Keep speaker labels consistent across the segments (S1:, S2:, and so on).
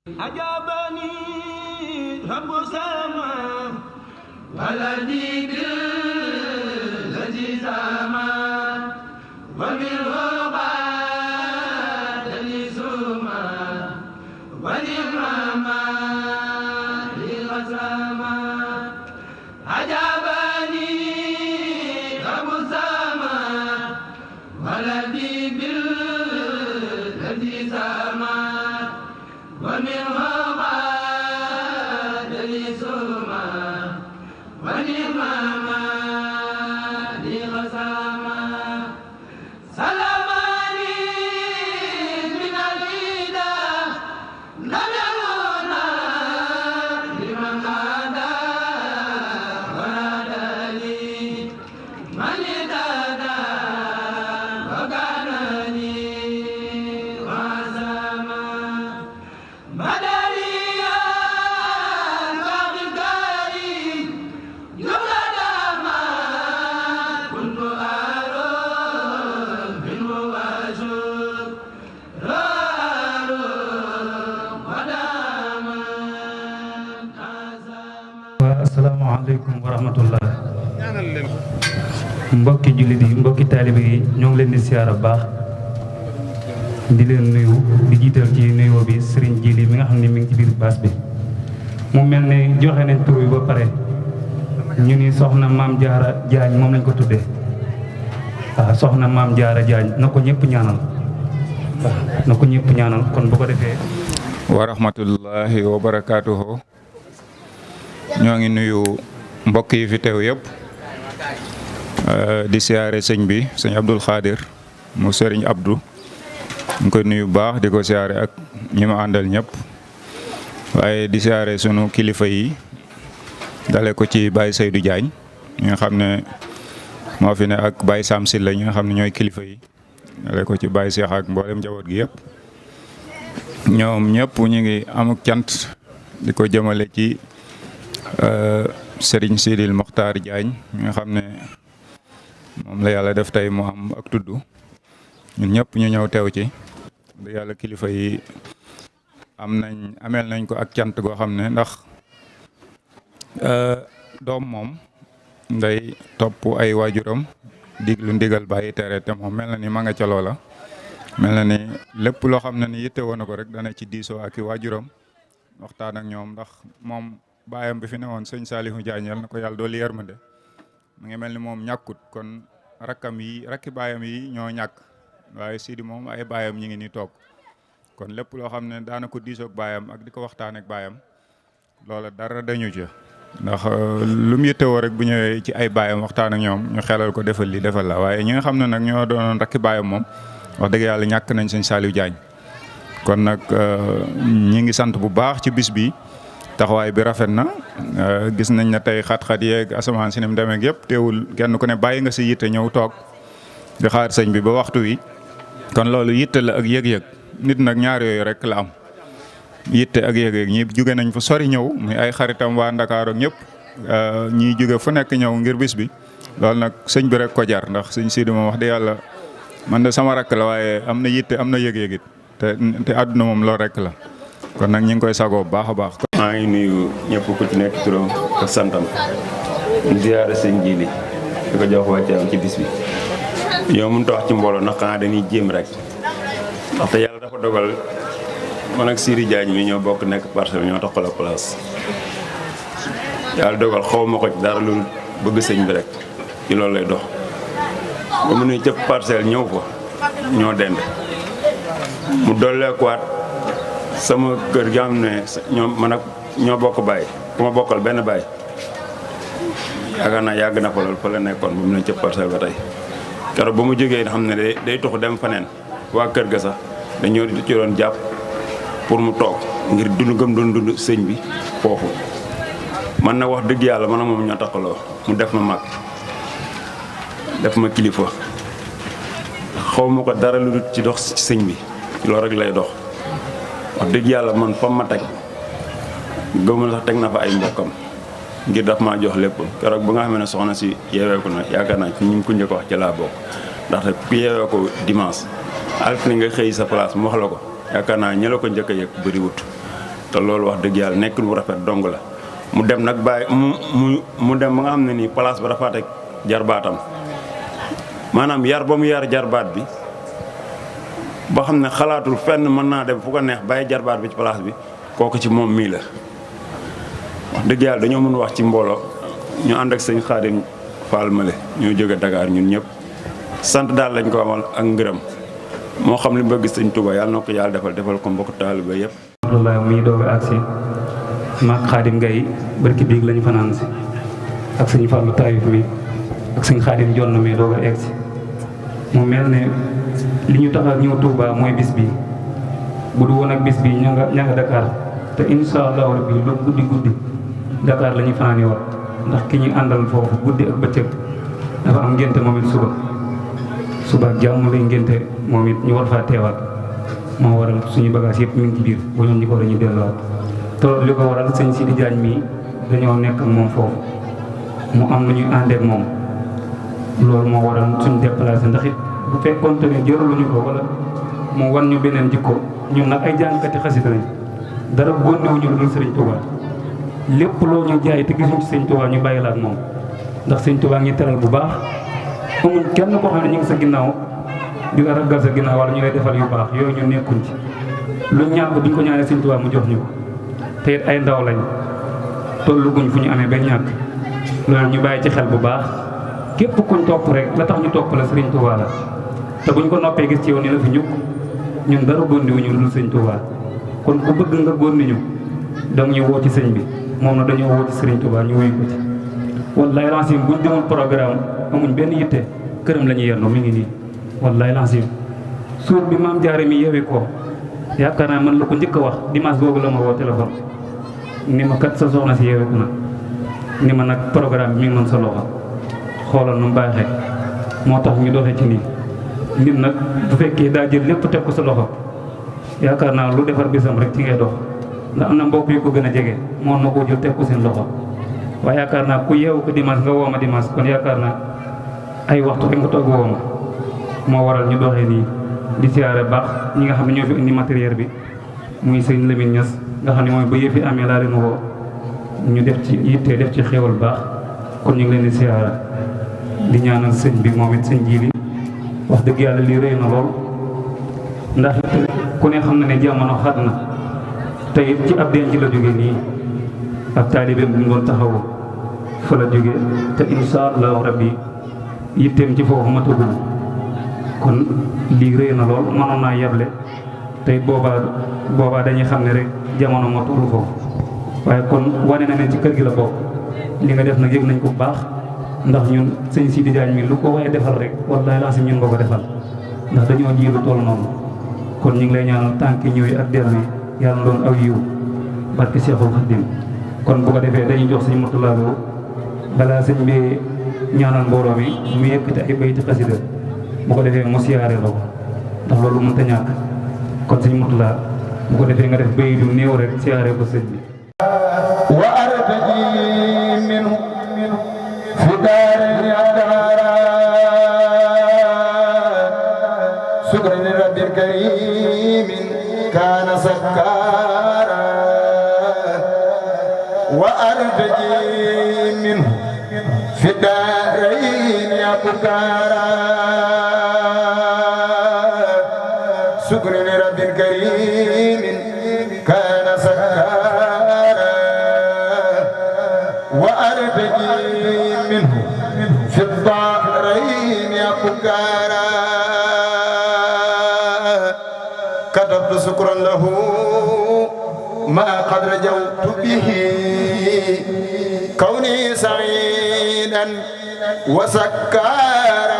S1: أجابني رب السماء والذي بالذي سما وبالغبار الذي سما والإمام للغسما أجابني رب السماء والذي بالذي سما ومن غبار الذي سما والإمام للغسما سلامني من الإله لم يرونا لمن هدى ونادى لي من اهتدى وكان لي وعزما بدريا باقي جملة ما كنت أروم منه وأشوف
S2: asalaamaaleykum wa rahmatullah mbokki jullit yi mbokki taalibe yi ñoo ngi leen di siyaara baax di leen nuyu di jiital ci nuyoo bi Serigne Djily mi nga xam ne mi ngi ci biir baas bi mu mel ne joxe nañ tur bi ba pare ñu ni soxna Maam Jaara Jaañ moom lañ ko tuddee waaw soxna Maam Jaara Jaañ na ko ñëpp ñaanal waaw na ko ñëpp ñaanal kon bu ko defee
S3: wa rahmatullahi wa barakaatuhu ñoo ngi nuyu mbokk yi fi teew yëpp di siyaare sëñ bi sëñ Abdul Xaadir mu sëriñ Abdou ñu koy nuyu baax di ko siyaare ak ñi ma àndal ñëpp waaye di siyaare sunu kilifa yi dale ko ci Baye Seydou Diagne ñi nga xam ne moo fi ne ak Baye Sam Sylla ñi nga xam ne ñooy kilifa yi dale ko ci Baye Cheikh ak mboolem njaboot gi yëpp ñoom ñëpp ñu ngi amuk cant di ko jëmale ci Serigne Sidil Mokhtar Diagne mi nga xam ne moom la yàlla def tey mu am ak tudd ñun ñëpp ñu ñëw teew ci da yàlla kilifa yi ameel nañ ko ak cant goo xam ne ndax doom moom nday topp ay waajuram diglu ndigal bàyyi tere te moom mel na ni ma nga ca loola mel na ni lépp loo xam ne ni yitte woon na ko rek dana ci diisoo ak i waajuram waxtaan ak ñoom ndax moom baayam bi fi ne woon sëñ Salihu Diagne yal na ko yàlla dooli yërmande mu ngi mel ni moom ñàkkut kon rakki baayam yi ñoo ñàkk waaye Sidi moom ay baayam ñi ngi ni toog kon lépp loo xam ne daana ko diisoog baayam ak di ko waxtaan ak baayam loola dara dañu ci ndax lu mu yittewoo rek bu ñëwee ci ay baayam waxtaan ak ñoom ñu xelal ko defal li defal la waaye ñi nga xam ne nag ñoo doonoon rakki baayam moom wax dëgg yàlla ñàkk nañ sëñ Saliou Diagne kon nag ñi ngi sant bu baax ci bis bi taxawaay bi rafet na gis nañ ne tey xat-xat yeeg asamaan si ni mu demee yëpp teewul kenn ku ne bàyyi nga si yitte ñëw toog di xaar sëñ bi ba waxtu wi kon loolu yitte la ak yëg-yëg nit nag ñaar yooyu rek la am yitte ak yëg-yëg ñi jóge nañ fa sori ñëw muy ay xaritam waa Ndakaaru ak ñëpp ñiy jóge fu nekk ñëw ngir bis bi loolu nag sëñ bi rek ko jar ndax sëñ Sidi moom wax dëgg yàlla man de sama rakk la waaye am na yitte am na yëg-yëg it te àdduna moom loolu rek la kon nag ñu ngi koy sagoo bu baax a baax.
S4: maa ngi nuyu ñëpp ku ci nekk turam ak santam di ziyaare sëñ Djily di ko jox wàcceem ci bis bi yow mënut a wax ci mbooloo nag xanaa dañuy jéem rek ndaxte yàlla dafa dogal man ak Siri Diagne mi ñoo bokk nekk Parcelles ñoo taxal place yàlla dogal xaw ma ko ci dara lu bëgg sëñ bi rek ci loolu lay dox ba mu ne cëpp Parcelles ñëw fa ñoo dend mu dolleekuwaat sama kër gi am ne ñoo bokk baay ku ma bokkal benn baay yaakaar naa yàgg na fa lool fa la nekkoon ba mu ne cëpp Parcelles ba tey keroog ba mu jógee xam ne day tuxu dem faneen waa kër ga sax dañoo ci doon jàpp pour mu toog ngir dund gëm doon dund sëñ bi foofu man na wax dëgg yàlla man a moom ñoo taxaloo mu def ma mag def ma kilifa xaw ma ko dara lu dul ci dox ci sëñ bi loolu rek lay dox wax dëgg yàlla man fa ma teg gëmul sax teg na fa ay mbokkam ngir daf maa jox lépp keroog ba nga xam ne soxna si yeeweeku na yaakaar naa ci ñu ko njëkk wax ci laa bokk ndaxte ku yeewee ko dimanche altine nga xëy sa place mu wax la ko yaakaar naa ñi la ko njëkk a yëg bëriwut te loolu wax dëgg yàlla nekk lu rafet dong la mu dem nag bàyyi mu dem ba nga xam ne nii place ba dafa teg jarbaatam maanaam yar ba mu yar jarbaat bi ba xam ne xalaatul fenn mën naa dem fu ko neex bàyyi jarbaat bi ci place bi kooku ci moom mii la wax dëgg yàlla dañoo mën wax ci mbooloo ñu ànd ak sëñ Xaadim Fall Male ñoo jóge Dakar ñun ñëpp sant daal lañ ko amal ak ngërëm moo xam li bëgg sëñ Touba yàlla na ko yàlla defal ko mbokk taaliba yëpp.
S2: alhamdulilah muy doog a agsi maag Xaadim Ngay barki biig lañu fanaan si ak sëñ Fallu Taayif mi ak sëñ Xaadim Jonn mi doog a egsi mu mel ne li ñu tax a ñëw Touba mooy bis bi bu du woon ak bis bi ña nga Dakar te insha allahu rabbi lu guddi Dakar la ñuy fanaani war ndax ki ñu àndal foofu guddi ak bëccëg dafa am ngénte moom it suba ak jàmm lay ngénte moom it ñu war faa teewaat moo waral suñu bagage yëpp mi ngi ci biir bu ñoom ñu ko war a ñu delluwaat te li ko waral sëñ Sidi Diagne mii dañoo nekk ak moom foofu mu am na ñuy àndeek moom loolu moo waral suñu déplacé ndax it bu fekkoon te ne jëraluñu ko wala mu wan ñu beneen jikko ñun nag ay jàngkati xasida lañ dara gónnewuñu lu dul sëriñ Touba lépp loo ñu jaay te gisuñ ci sëñ Touba ñu bàyyi la ak moom ndax sëñ Touba ngi teral bu baax amuñ kenn koo xam ne ñu ngi sa ginnaaw di la ragal sa ginnaaw wala ñu lay defal yu baax yooyu ñu nekkuñ ci lu ñàkk duñ ko ñaanee sëñ Touba mu jox ñu ko te it ay ndaw lañ tolluguñ fu ñu amee ba ñàkk loolu ñu bàyyi ci xel bu baax képp kuñ topp rek la tax ñu topp la sëriñ Touba la te buñ ko noppee gis ci yow ni la fi ñukk ñun dara góndiwuñu lu sëñ Touba kon ku bëgg nga góndi ñu danga ñu woo ci sëñ bi moom na dañoo woo ci sëriñ Touba ñu wuyu ko ci wallaay lancim buñ demul programme amuñ benn yitte këram la ñuy yendu mi ngi nii wallaay lancim suur bi maam jaare mi yewi ko yaakaar naa man la ko njëkk a wax dimanche boobu la ma woo téléphone ni ma kat sa soxna si yewi ko na ni ma nag programme bi mi ngi mën sa loxo xoolal nu mu baaxee moo tax ñu doxee ci nii nit nag bu fekkee daa jël lépp teg ko sa loxo yaakaar naa lu defar bisam rek ci ngay dox ndax am na mbokk yu ko gën a jege moom na koo jël teg ko seen loxo waaye yaakaar naa ku yeewu ko dimanche nga woo ma dimanche kon yaakaar naa ay waxtu rek nga toog woo ma moo waral ñu doxee nii di siyaare baax ñi nga xam ne ñoo fi indi matériel bi muy sëñ Lamine Niass nga xam ne mooy ba yëfi amee laa leen woo ñu def ci yitte def ci xéwal baax kon ñu ngi leen di siyaare di ñaanal sëñ bi moom it sëñ Jili wax dëgg yàlla lii rëy na lool ndax ku ne xam na ne jamono xat na te it ci ab denc la jóge nii ak taalibeem bi mu doon taxawu fa la jóge te insha allahu rabbi yitteem ci foofu matagul kon lii rëy na lool mënoon naa yeble te it boobaa dañuy xam ne rek jamono moo tollu foofu waaye kon wane na ne ci kër gi la bokk li nga def nag yëg nañ ko bu baax ndax ñun sëñ Sidi Diagne mi lu ko waaye defal rek wallaay laa si ñun nga ko defal ndax dañoo ji lu toll noonu kon ñu ngi lay ñaanal tànki ñëw yi ak dellu yi yàlla doon aw yiw barke Cheikhul Khadim kon bu ko defee dañuy jox sëñ Mourtala Lo balaa sëñ bi ñaanal mbooloo mi mu yëkkati ay bayti xasida bu ko defee mu siyaare la ko ndax loolu mënta ñàkk kon sëñ Mourtala bu ko defee nga def bayit yu néew rek siyaare ko sëñ bi
S1: wa artaji minhu fi daari adara shukran li rabbil karim kana sakkara wa artaji minhu fi daarayn abkara shukran li rabbil karim kana sakkara wa artaji minhu fi daarayn abkara كتبت شكرا له ما قد رجوت به كوني سعيدا وسكارا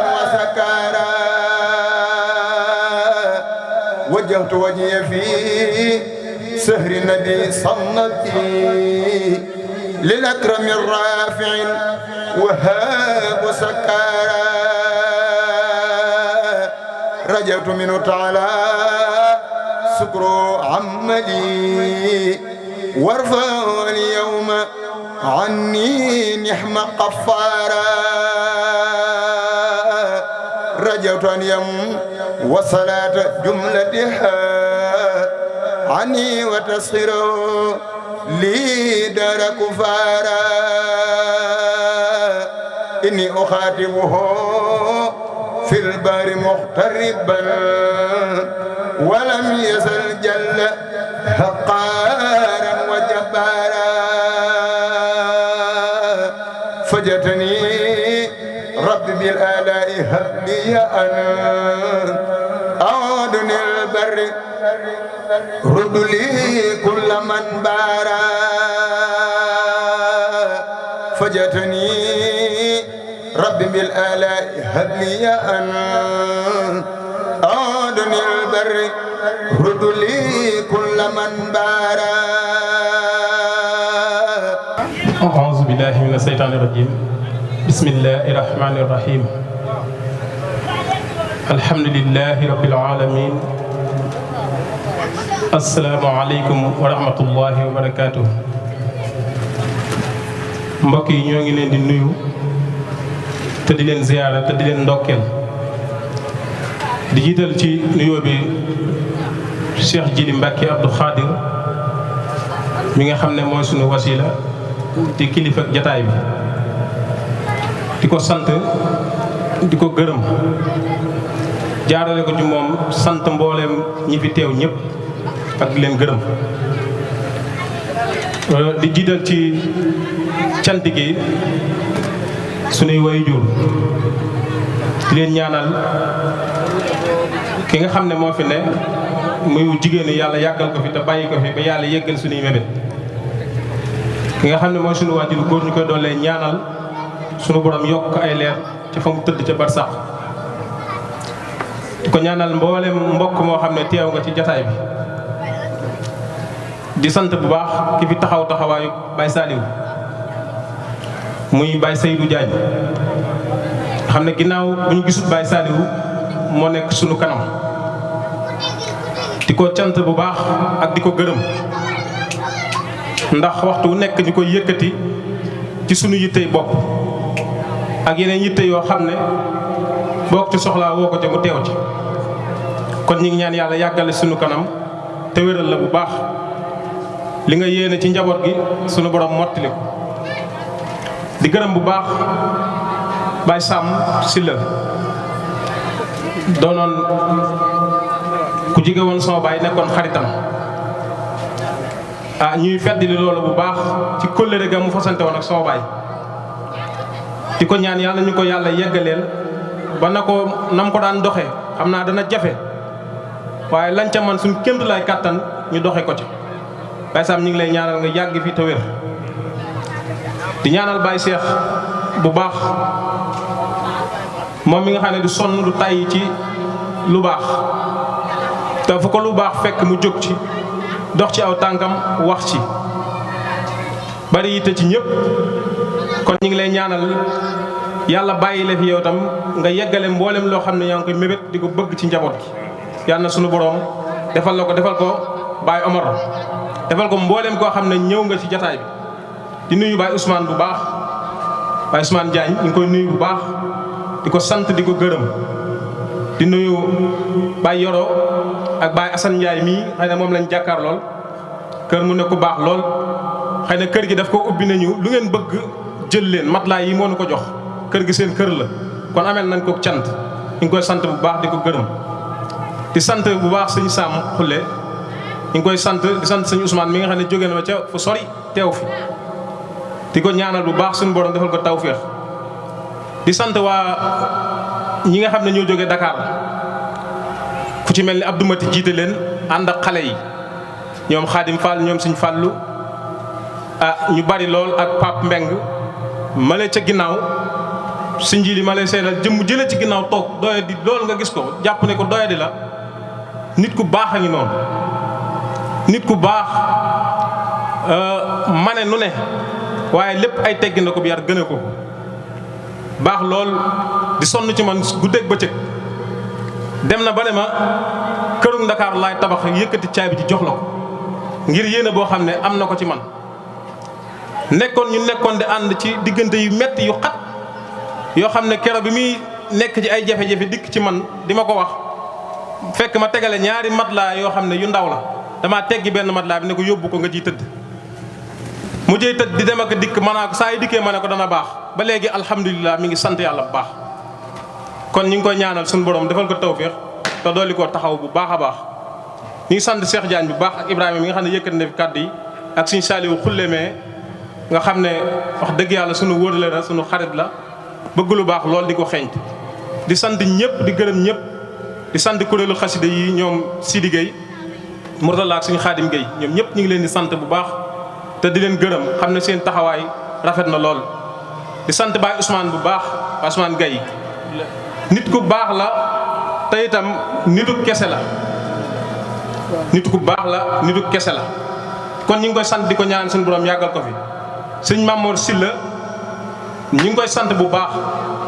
S1: وجهت وجهي في سهر النبي صنتي للأكرم الرافع وهاب سكارا رجوت منه تعالى شكر عملي وارفع اليوم عني نحم قفارا رجوت أن يوم وصلاة جملتها عني وتسخر لي دار كفارا إني أخاطبه في البار مغتربا ولم يزل جل حقارا وجبارا فجتني ربي بالآلاء هب لي أن أعودني البر رد لي كل من بارا فجتني ربي بالآلاء هب لي أن أعودني البر رد لي كل من بارا
S5: أعوذ بالله من الشيطان الرجيم بسم الله الرحمن الرحيم الحمد لله رب العالمين السلام عليكم ورحمة الله وبركاته mbokk yi ñoo ngi leen di nuyu te di leen ziyaara te di leen ndokkeel di jiital ci nuyoo bi Cheikh Djily Mbacké Abdou Khadir mi nga xam ne mooy sunu wasila di kilifa jataay bi di ko sant di ko gërëm jaarale ko ci moom sant mbooleem ñi fi teew ñëpp ak di leen gërëm di jiital ci cant gi sunuy waajur di leen ñaanal ki nga xam ne moo fi ne muy jigéenu yàlla yàggal ko fi te bàyyi ko fi ba yàlla yeggal sunuy mébét ki nga xam ne mooy sunu waajur góor ñu koy doole ñaanal sunu borom yokk ay leer ci fa mu tëdd ca barsax di ko ñaanal mboolem mbokk moo xam ne teew nga ci jataay bi di sant bu baax ki fi taxaw taxawaayu Baye Saliou muy Baye Seydou Diagne xam ne ginnaaw bu ñu gisut Baye Saliou moo nekk sunu kanam di ko cant bu baax ak di ko gërëm ndax waxtu wu nekk ñu koy yëkkati ci sunu yittey bopp ak yeneen yitte yoo xam ne bokk ci soxlaa woo ko te mu teew ci kon ñu ngi ñaan yàlla yàggale sunu kanam te wéral la bu baax li nga yéene ci njaboot gi sunu borom mottali ko di gërëm bu baax Baye Sam Sylla doonoon ku jige woon sama baay nekkoon xaritam ñuy feddi li loolu bu baax ci kóllëre ga mu fasante woon ak sama baay di ko ñaan yàlla ñu ko yàlla yeggaleel ba na ko nam ko daan doxe xam naa dana jafe waaye lañ ca man suñ kémt lay kàttan ñu doxe ko ci Baye Sam ñu ngi lay ñaanal nga yàgg fi te wér di ñaanal Baye Cheikh bu baax moom mi nga xam ne du sonn du tàyyi ci lu baax te fu ko lu baax fekk mu jóg ci dox ci aw tànkam wax ci bari yitte ci ñëpp kon ñu ngi lay ñaanal yàlla bàyyi la fi yow tam nga yeggale mboolem loo xam ne yaa ngi koy mébét di ko bëgg ci njaboot gi yàlla na sunu borom defal la ko defal ko Baye Omar defal ko mboolem koo xam ne ñëw nga ci jataay bi di nuyu Baye Ousmane bu baax Baye Ousmane Diagne ñu ngi koy nuyu bu baax di ko sant di ko gërëm di nuyu Baye Yoro ak Baye Assane Ndiaye mii xëy na moom lañ jàkkaar lool kër mu ne ku baax lool xëy na kër gi daf ko ubbi nañu lu ngeen bëgg jël leen matelas yi moo nu ko jox kër gi seen kër la kon amel nañ ko cant ñu ngi koy sant bu baax di ko gërëm di sant bu baax sëñ Sam Xulle ñu ngi koy sant di sant sëñ Ousmane mi nga xam ne jóge na ma ca fu sori teew fi di ko ñaanal bu baax suñu borom defal ko tawféex di sant waa ñi nga xam ne ñoo jóge Dakar ku ci mel ni Abdou Mati jiite leen ànd ak xale yi ñoom Xaadim Fall ñoom Sëñ Fallu ñu bari lool ak Pape Mbeng male ca ginnaaw Sëñ Jili ma lay seedal jëmm jële ci ginnaaw toog doya di loolu nga gis ko jàpp ne ko doya di la nit ku baax a ngi noonu nit ku baax mane nu ne waaye lépp ay teggi na ko bi yar gën a ko baax lool di sonn ci man guddeeg bëccëg dem na ba ne ma këru Ndakaar laay tabax yëkkati caabi ji jox la ko ngir yéene boo xam ne am na ko ci man nekkoon ñu nekkoon di ànd ci diggante yu metti yu xat yoo xam ne kero bi muy nekk ci ay jafe-jafe dikk ci man di ma ko wax fekk ma tegale ñaari matelas yoo xam ne yu ndaw la damaa teggi benn matelas bi ne ko yóbbu ko nga ciy tëdd mu jëy tëdd di dem ak dikk manaa ko saa yi dikkee ma ne ko dana baax ba léegi alhamdulilah mi ngi sant yàlla bu baax. kon ñu ngi koy ñaanal suñu borom defal ko tawféex te dolli koo taxaw bu baax a baax ñu ngi sant Cheikh Diagne bu baax ak Ibrahima mi nga xam ne yëkkati na fi kàddu yi ak suñu Saliou xullemee nga xam ne wax dëgg yàlla suñu wóorle la suñu xarit la bëgg lu baax lool di ko xeeñt di sant ñëpp di gërëm ñëpp di sant kuréelu xasida yi ñoom Sidi Gueye Mourtala ak suñu Xaadim Gueye ñoom ñëpp ñu ngi leen di sant bu baax te di leen gërëm xam ne seen taxawaay rafet na lool di sant Baye Ousmane bu baax Ousmane Gueye nit ku baax la te itam nitu kese la nit ku baax la nitu kese la kon ñu ngi koy sant di ko ñaan suñu borom yàggal ko fi sëñ Mamour Sylla ñu ngi koy sant bu baax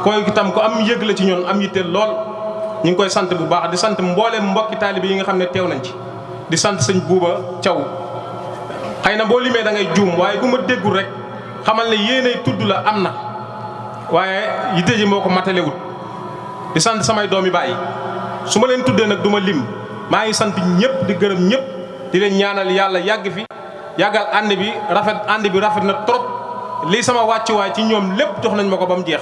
S5: koy itam ko am yëg la ci ñoon am yitteel lool ñu ngi koy sant bu baax di sant mbooleem mbokki taalibe yi nga xam ne teew nañ ci di sant sëñ Buuba Thiaw xëy na boo limee da ngay juum waaye bu ma déggul rek xamal ne yéenay tudd la am na waaye yitte ji moo ko matalewut di sant samay doomi baay su ma leen tuddee nag du ma lim maa ngi sant ñëpp di gërëm ñëpp di leen ñaanal yàlla yàgg fi yàggal ànd bi rafet na trop lii sama wàccuwaay ci ñoom lépp jox nañ ma ko ba mu jeex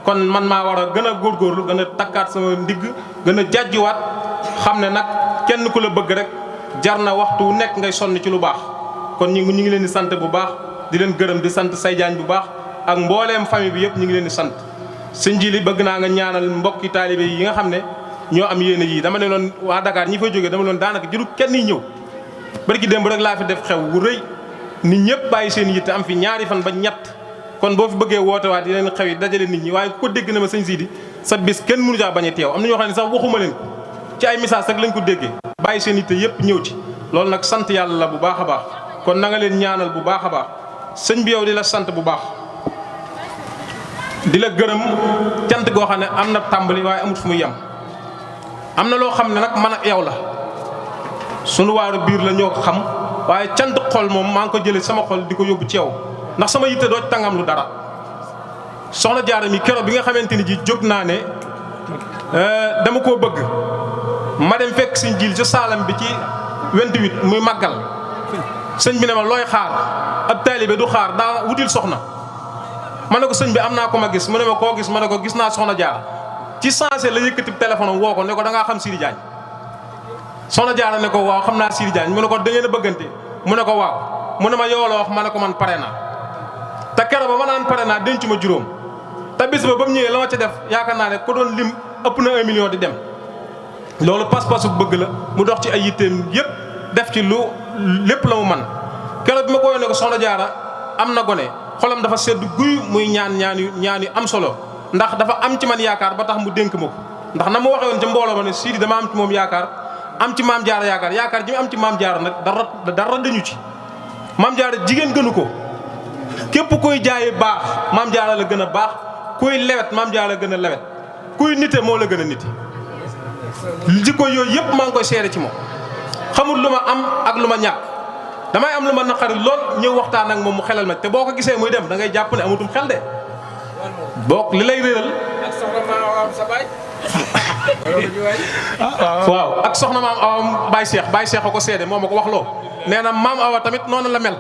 S5: kon man maa war a gën a góorgóorlu gën a takkaat sama ndigg gën a jàjjiwaat xam ne nag kenn ku la bëgg rek jar na waxtu wu nekk ngay sonn ci lu baax kon ñu ngi leen di sant bu baax di leen gërëm di sant say jaañ bu baax ak mbooleem famille bi yëpp ñu ngi leen di sant sëñ ji li bëgg naa nga ñaanal mbokki taalibe yi nga xam ne ñoo am yéene yii dama ne loon waa Dakar ñi fay jógee dama loon daanaka jëru kenn yi ñëw barki démb rek laa fi def xew wu rëy nit ñëpp bàyyi seen yitte am fi ñaari fan ba ñett kon boo fi bëggee wootewaat yeneen xew yi dajale nit ñi waaye ku ko dégg na ma sëñ Sidi sa bis kenn mënu jaa bañ a teew am na ñoo xam ne sax waxuma leen ci ay message rek lañ ko déggee bàyyi seen yitte yëpp ñëw ci loolu nag sant yàlla la bu baax a baax kon na nga leen ñaanal bu baax a baax sëñ bi yow di la sant bu baax di la gërëm cant goo xam ne am na tàmbali waaye amut fu muy yem am na loo xam ne nag man ak yow la sunu waaru biir la ñoo ko xam waaye cant xol moom maa ngi ko jëlee sama xol di ko yóbbu ci yow ndax sama yitte doo tàngam lu dara soxna Jaara mi keroog bi nga xamante ni ji jóg naa ne dama koo bëgg ma dem fekk sëñ Jil ca saalam bi ci 28 muy màggal sëñ bi ne ma looy xaar ab taalibe du xaar daa wutil soxna ma ne ko sëñ bi am naa ko ma gis mu ne ma koo gis ma ne ko gis naa soxna Jaara ci sensé la yëkkati téléphone am woo ko ne ko da ngaa xam Sidi Diagne soxna Jaara ne ko waaw xam naa Sidi Diagne mu ne ko da ngeen a bëggante mu ne ko waaw mu ne ma yow la wax ma ne ko man pare naa te keroog ba ma naan pare naa denc ma juróom te bis ba mu ñëwee la ma ca def yaakaar naa ne ko doon lim ëpp na 1 million di dem loolu pas-pasu bëgg la mu dox ci ay yitteem yëpp def ci lu lépp la mu man keroog bi ma ko yónnee ko soxna Jaara am na gone xolam dafa sedd guy muy ñaan yu am solo ndax dafa am ci man yaakaar ba tax mu dénk ma ko ndax na ma waxee woon ca mbooloo ma ne Sidi dama am ci moom yaakaar am ci maam Jaara yaakaar ji mu am ci maam Jaara nag dara dañu ci maam Jaara jigéen gënu ko képp kuy jaaye baax maam Jaara la gën a baax kuy lewet maam Jaara la gën a lewet kuy nite moo la gën a nite jikko yooyu yëpp maa ngi koy seere ci moom xamul lu ma am ak lu ma ñàkk damay am lu ma naqari lool ñëw waxtaan ak moom mu xelal ma te boo ko gisee muy dem da ngay jàpp ne amatum xel de boo li lay réeral ak soxna maam sa baay waaw ak soxna maam awa Baye Cheikh a ko seede moo ma ko wax loo nee na maam awa tamit noonu la mel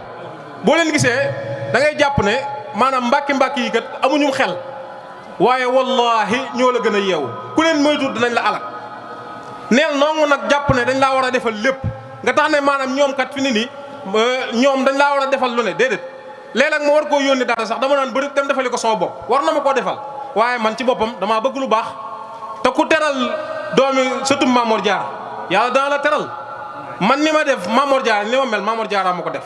S5: boo leen gisee da ngay jàpp ne maanaam mbàkki yi kat amuñu xel waaye wallahi ñoo la gën a yeewu ku leen moytu dinañ la alak neel noonu nag jàpp ne dañ laa war a defal lépp nga tax ne maanaam ñoom kat fi ni nii ñoom dañ laa war a defal lu ne déedéet léeg-léeg ma war koo yónni dara sax dama naan bëri dem defali ko sama bopp war na ma koo defal waaye man ci boppam damaa bëgg lu baax te ku teral doomi sëtum Mamor Diarra yàlla dana la teral man ni ma def Mamor Diarra ni ma mel Mamor Diarra ma ko def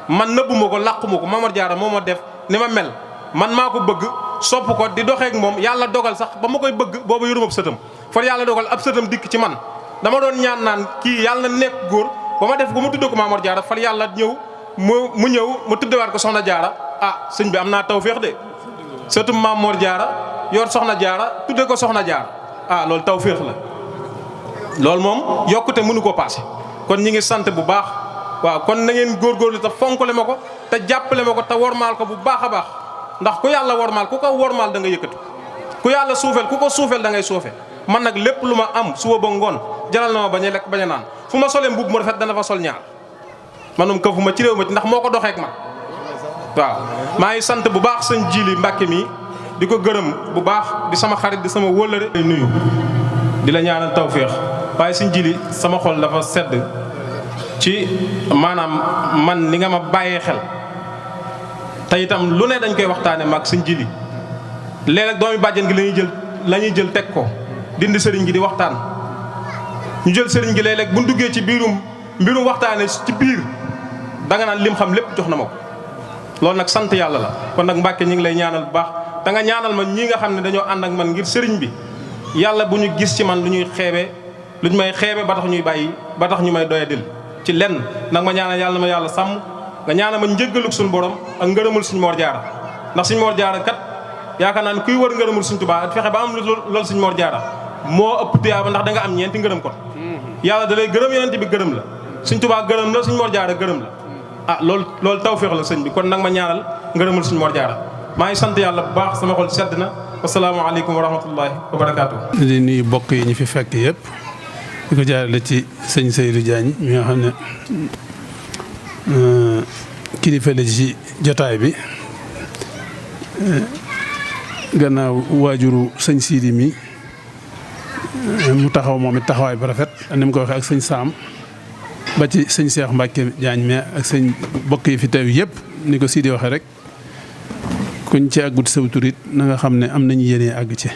S5: man nëbbuma ko làquma ko Mamor Diarra moo ma def ni ma mel man maa ko bëgg sopp ko di doxeek moom yàlla dogal sax ba ma koy bëgg booba yoruma ab sëtam far yàlla dogal ab sëtam dikk ci man dama doon ñaan naan kii yàlla na nekk góor ba ma def ba ma tuddee ko Mamor Diarra far yàlla ñëw mu ñëw mu tuddewaat ko soxna Diarra ah sëñ bi am naa tawféex de sëtum Mamor Diarra yor soxna Diarra tudde ko soxna Diarra ah loolu tawféex la loolu moom yokkute mënu ko paase kon ñi ngi sant bu baax waaw kon na ngeen góorgóorlu te fonkale ma ko te jàppale ma ko te wormaal ko bu baax a baax ndax ku yàlla wormaal ku ko wormaal da nga yëkkatu ku yàlla suufeel ku ko suufeel da ngay suufe man nag lépp lu ma am suba ba ngoon jaral na ma bañ a lekk bañ a naan fu ma solee mbubb mu rafet dana fa sol ñaar man moom këfu ma ci réew ma ci ndax moo ko doxeek man waaw. maa ngi sant bu baax sëñ Jili Mbàkke mi di ko gërëm bu baax di sama xarit di sama wóllëre nuyu di la ñaanal tawféex waaye sëñ Jili sama xol dafa sedd ci maanaam man ni nga ma bàyyee xel te itam lu ne dañ koy waxtaane mag sëñ Jili léeg-léeg doomi bàjjen gi lañuy jël teg ko dindi sëriñ gi di waxtaan ñu jël sëriñ gi léeg-léeg bu ñu duggee ci mbirum waxtaane ci biir danga naan lim xam lépp jox na ma ko loolu nag sant yàlla la kon nag Mbàkke ñu ngi lay ñaanal bu baax da nga ñaanal ma ñii nga xam ne dañoo ànd ak man ngir sëriñ bi yàlla bu ñu gis ci man lu ñu may xeebe ba tax ñuy bàyyi ba tax ñu may doyadil ci lenn nag ma ñaanal yàlla ma yàlla sàmm nga ñaanal ma njëggaluk suñu borom ak ngërëmul suñu Mor Jaara ndax suñu Mor Jaara kat yaakaar naa ne kuy wër ngërëmul suñ Tuubaa fexe ba am loolu suñ Mor Jaara moo ëpp tiyaaba ndax da nga am ñeenti ngërëm kon yàlla da lay gërëm yonent bi gërëm la suñ Tuubaa gërëm la suñ Mor Jaara gërëm la loolu tawféex la sëñ bi kon nag ma ñaanal ngërëmul suñ Mor Jaara maa ngi sant yàlla bu baax sama xol sedd na wasalaamaaleykum wa rahmatullahi wa barakaatu.
S6: di nuyu bokk yi ñu fi fekk yëpp di ko jaarale ci sëñ Seydou Diagne mi nga xam ne kilifa la ci jotaay bi gannaaw waajuru sëñ Sidi mi mu taxaw moom it taxawaay bu rafet ni mu ko waxee ak sëñ Saam ba ci sëñ Cheikh Mbacke Diagne mais ak sëñ bokk yi fi teew yëpp ni ko Sidi waxee rek kuñ ci àggut saw turit na nga xam ne am nañu yéene àgg ci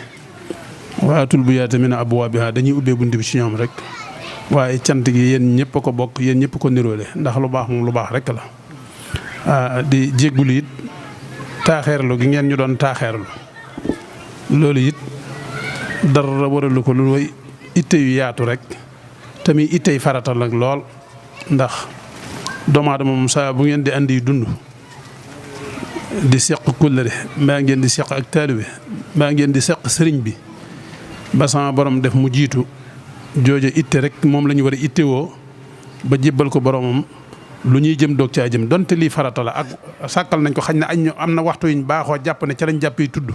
S6: waatul bu yaa tamit abwaabiha dañuy ubbee bunt bi ci ñoom rek waaye cant gi yéen ñëpp a ko bokk yéen ñëpp ko niroole ndax lu baax moom lu baax rek la di jéggulu it taaxeerlu gi ngeen ñu doon taaxeerlu loolu it dara waralu ko lu way itte yu yaatu rek tamit itte yu faratal nag lool ndax doomu aadama moom saa bu ngeen di andi dund di seq kóllëre mbaa ngeen di seq ak taalibe mbaa ngeen di seq sëriñ bi ba sama borom def mu jiitu jooja itte rek moom la ñu war a itte woo ba jébbal ko boromam lu ñuy jëm doog caa jëm donte lii farata la ak sàkkal nañ ko xañ na añ am na waxtu yuñ baaxoo jàpp ne ca lañ jàppee tudd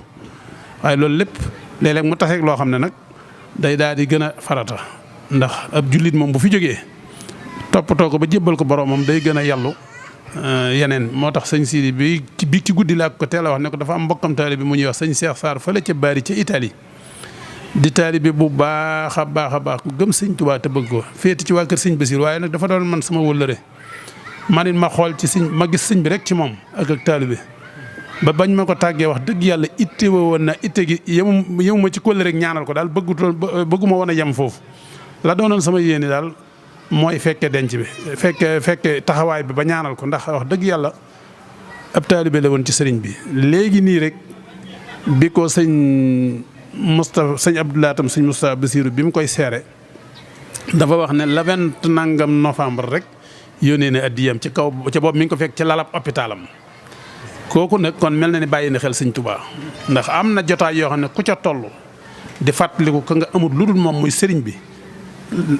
S6: waaye loolu lépp léeg-léeg mu taseeg loo xam ne nag day daal di gën a farata ndax ab jullit moom bu fi jógee toppatoo ko ba jébbal ko boromam day gën a yàllu yeneen moo tax sëñ Sidi bi ci guddi laa ko teel a wax ne ko dafa am mbokkam taalibe bi mu ñuy wax sëñ Cheikh Sarr fële ca Bari ca Italie di taalibe bu baax a baax ku gëm sëñ Tuubaa te bëgg ko féeti ci waa kër sëñ Basiir waaye nag dafa doon man sama wëllëre man it ma xool ci sëñ ma gis sëñ bi rek ci moom ak taalibe ba bañ ma ko tàggee wax dëgg yàlla itte woon na itte gi yemu ma ci kóllëre rek ñaanal ko daal bëgguma woon a yem foofu la doonoon sama yéene daal mooy fekke denc bi fekke taxawaay bi ba ñaanal ko ndax wax dëgg yàlla ab taalibe la woon ci sëriñ bi léegi nii rek bi ko sëñ Moustapha sëñ Abdoulaye tam sëñ Moustapha Bassirou bi mu koy seere dafa wax ne la 20 nangam novembre rek yónnee na addiyam ci kaw ca boobu mi ngi ko fekk ci lalab hôpitalam kooku nag kon mel na ni bàyyi na xel sëñ Touba ndax am na jotaay yoo xam ne ku ca toll di fàttaliku ka nga amul lu dul moom muy sëriñ bi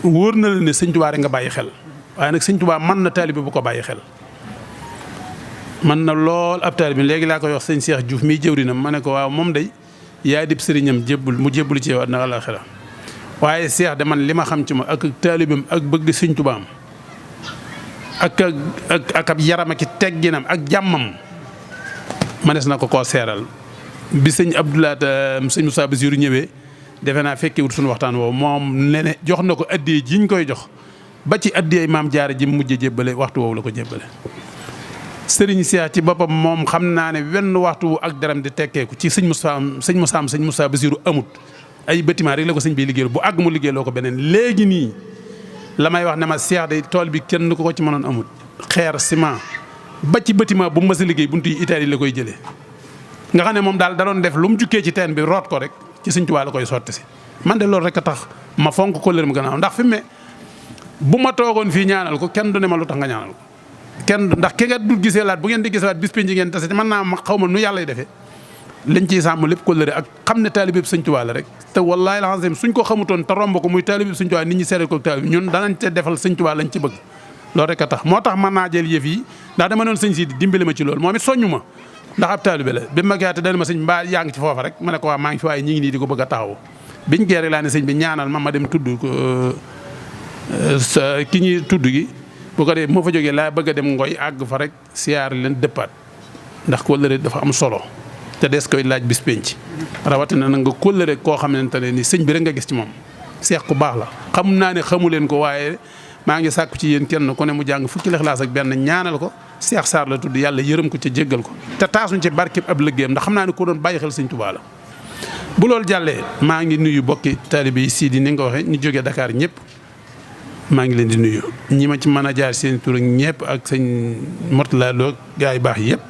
S6: wóor na la ne sëñ Touba rek nga bàyyi xel waaye nag sëñ Touba mën na taalibe bu ko bàyyi xel. mën na lool ab taalibe léegi laa koy wax sëñ Cheikh Diouf miy jëwrinam ma ne ko waaw moom day yaa dib sëriñam mu jébbul ci yow àddina àllaaxira waaye Cheikh de man li ma xam ci ma ak taalibeem ak bëgg sëñ Touba am ak ab yaram ak tegginam ak jàmmam manees na ko koo seeral bi sëñ Abdoulaye sëñ Moussa Bassirou ñëwee defe naa fekkee wut suñu waxtaan woowu moom ne jox na ko addiyee ji ñu koy jox ba ci addiyee maam jaara ji mujj jébbale waxtu woowu la ko jébbale. Sëriñ Cheikh ci boppam moom xam naa ne wenn waxtu ak daram di tekkeeku ci sëñ Moussa Bassirou amut ay bâtiment rek la ko sëñ bi liggéeyal bu àgg mu liggéeyloo ko beneen léegi nii la may wax ne ma Cheikh de tool bi kenn ko ci mënoon amut xeer ciment. ba ci bâtiment bu mu mës a liggéey buntu yi Italie la koy jëlee nga xam ne moom daal da doon def lu mu jukkee ci teen bi root ko rek ci Sëñ Tuubaa la koy sotti si man de loolu rek a tax ma fonk ko lër mu gannaaw ndax fi mu ne bu ma toogoon fii ñaanal ko kenn du ne ma lu tax nga ñaanal ko kenn ndax ki nga dul gisee laat bu ngeen di gisewaat bis penc ngeen tase mën naa ma xaw ma nu yàlla defee lañ ciy sàmm lépp ko lëre ak xam ne taalibe bi Sëñ Tuubaa la rek te wallaahi alazim suñ ko xamutoon te romb ko muy taalibe bi Sëñ Tuubaa nit ñi seere ko taalibe ñun danañ te defal Sëñ Tuubaa lañ ci bëgg loolu rek a tax moo tax mën naa jël yëf yi ndax dama doon sëñ si dimbali ma ci loolu moom it soññu ma ndax ab taalibe la bi ma gaate dana ma sëñ mbaa yaa ngi ci foofa rek ma ne ko waa maa ngi fi waaye ñi ngi nii di ko bëgg a taxaw biñ geere laa ne sëñ bi ñaanal ma dem tudd ki ñuy tudd gi bu ko dee moo fa jógee laa bëgg a dem ngoy àgg fa rek siyaar leen dëppaat ndax kóllëre dafa am solo te des koy laaj bis penc rawatina na nga kóllëre koo xamante ne ni sëñ bi rek nga gis ci moom seex ku baax la xam naa ne xamu leen ko waaye maa ngi sàkku ci yéen kenn ku ne mu jàng fukki Lixlaas ak benn ñaanal ko Seex Saar la tudd yàlla yërëm ko ca jéggal ko te taasuñ ci barkeb ab liggéeyam ndax xam naa ne ko doon bàyyi xel sëñ Tuubaa la bu loolu jàllee maa ngi nuyu bokki taalibe yi Sidi ni nga ko waxee ñu jógee Dakar ñëpp maa ngi leen di nuyu ñi ma ci mën a jaar seen tur ak ñëpp ak sëñ Mortala Lo gaa yu baax yëpp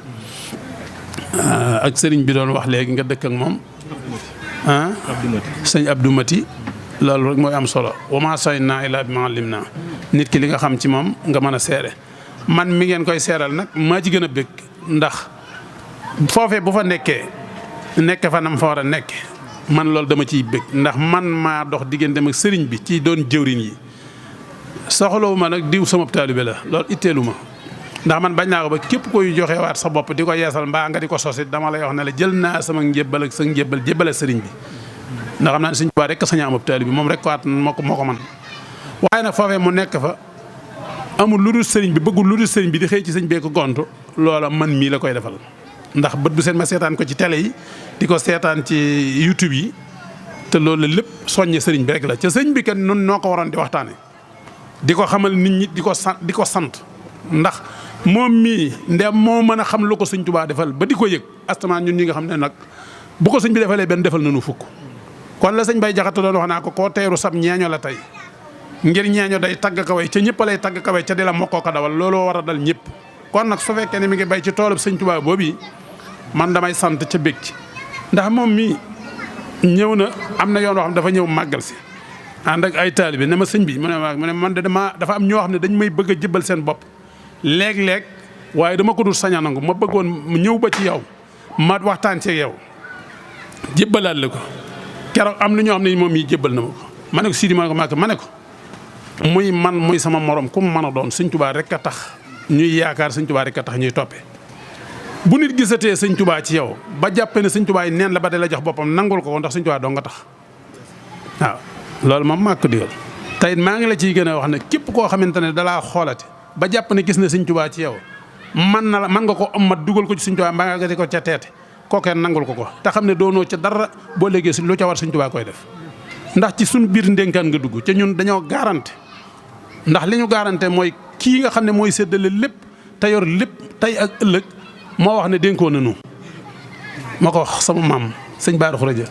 S6: ak sëriñ bi doon wax léegi nga dëkk ak moom sëñ Abdou Mati loolu rek mooy am solo wa maa shahidnaa illaa bimaa allamnaa nit ki li nga xam ci moom nga mën a seere man mi ngeen koy seeral nag maa ci gën a bëgg ndax foofee bu fa nekkee nekk fa nam fa war a nekk man loolu dama ciy bëgg ndax man maa dox digganteem ak sëriñ bi ci doon jëwriñ yi soxlawu ma nag diw sama taalibe la loolu itteelu ma ndax man bañ naa ko ba képp koy joxe waat sa bopp di ko yeesal mbaa nga di ko sosit dama lay wax ne la jël naa sama njébbal ak sa njébbal jébbale sëriñ bi ndax xam naa ne sëñ Tuubaa rek sañ a am ab taalibe bi moom rek ko at moo ko man waaye nag foofee mu nekk fa amul lu dul sëriñ bi bëggul lu dul sëriñ bi di xëy ci sëñ bee ko gontu loola man mii la koy defal ndax bët bu seen ma seetaan ko ci télé yi di ko seetaan ci YouTube yi te loolu lépp soññe sëriñ bi rek la ca sëñ bi kat nun noo ko waroon di waxtaane di ko xamal nit ñi di ko sant ndax moom mii ndem moo mën a xam lu ko sëñ Tuubaa defal ba di ko yëg astamaan ñun ñi nga xam ne nag bu ko sëñ bi defalee benn defal nañu fukk kon la sëñ Bay Jaxate doon wax naa ko koo teeru sab ñeeño la tey ngir ñeeño day tagg kaway ca ñëpp lay tagg kaway ca di la mokkoo ko dawal looloo war a dal ñëpp kon nag su fekkee ne mi ngi bay ci toolub sëñ Tuubaa boobu man damay sant ca bég ci ndax moom mii ñëw na am na yoon woo xam dafa ñëw màggal si ànd ak ay taalibe ne ma sëñ bi mu ne man de dafa am ñoo xam ne dañ may bëgg a jëbbal seen bopp léeg-léeg waaye dama ko dul sañ a nangu ma bëggoon mu ñëw ba ci yow ma waxtaan ci yow jébbalaat la ko keroog am na ñoo xam ne moom mii jébbal na ma ko ma ne ko Sidi ma ne ko muy man muy sama morom ku mu mën a doon sëñ Tuubaa rek a tax ñuy yaakaar sëñ Tuubaa rek a tax ñuy toppee bu nit gisatee sëñ Tuubaa ci yow ba jàppee ne sëñ Tuubaa yi neen la ba de la jox boppam nangul ko ndax sëñ Tuubaa doo nga tax waaw loolu moom maa ko digal tey maa ngi la ciy gën a wax ne képp koo xamante ne dalaa xoolati ba jàpp ne gis na sëñ Tuubaa ci yow man nga ko mat dugal ko ci sëñ Tuubaa mbaa nga di ko ca teete kookee nangul ko te xam ne doonoo ca dara boo léegi lu ca war sëñ Tuubaa koy def ndax ci suñ biir ndénkaan nga dugg ca ñun dañoo garanté ndax li ñu garanté mooy kii nga xam ne mooy séddale lépp te yor lépp tey ak ëllëg moo wax ne dénkoo nanu ma ko wax sama maam sëñ Bara Khourédia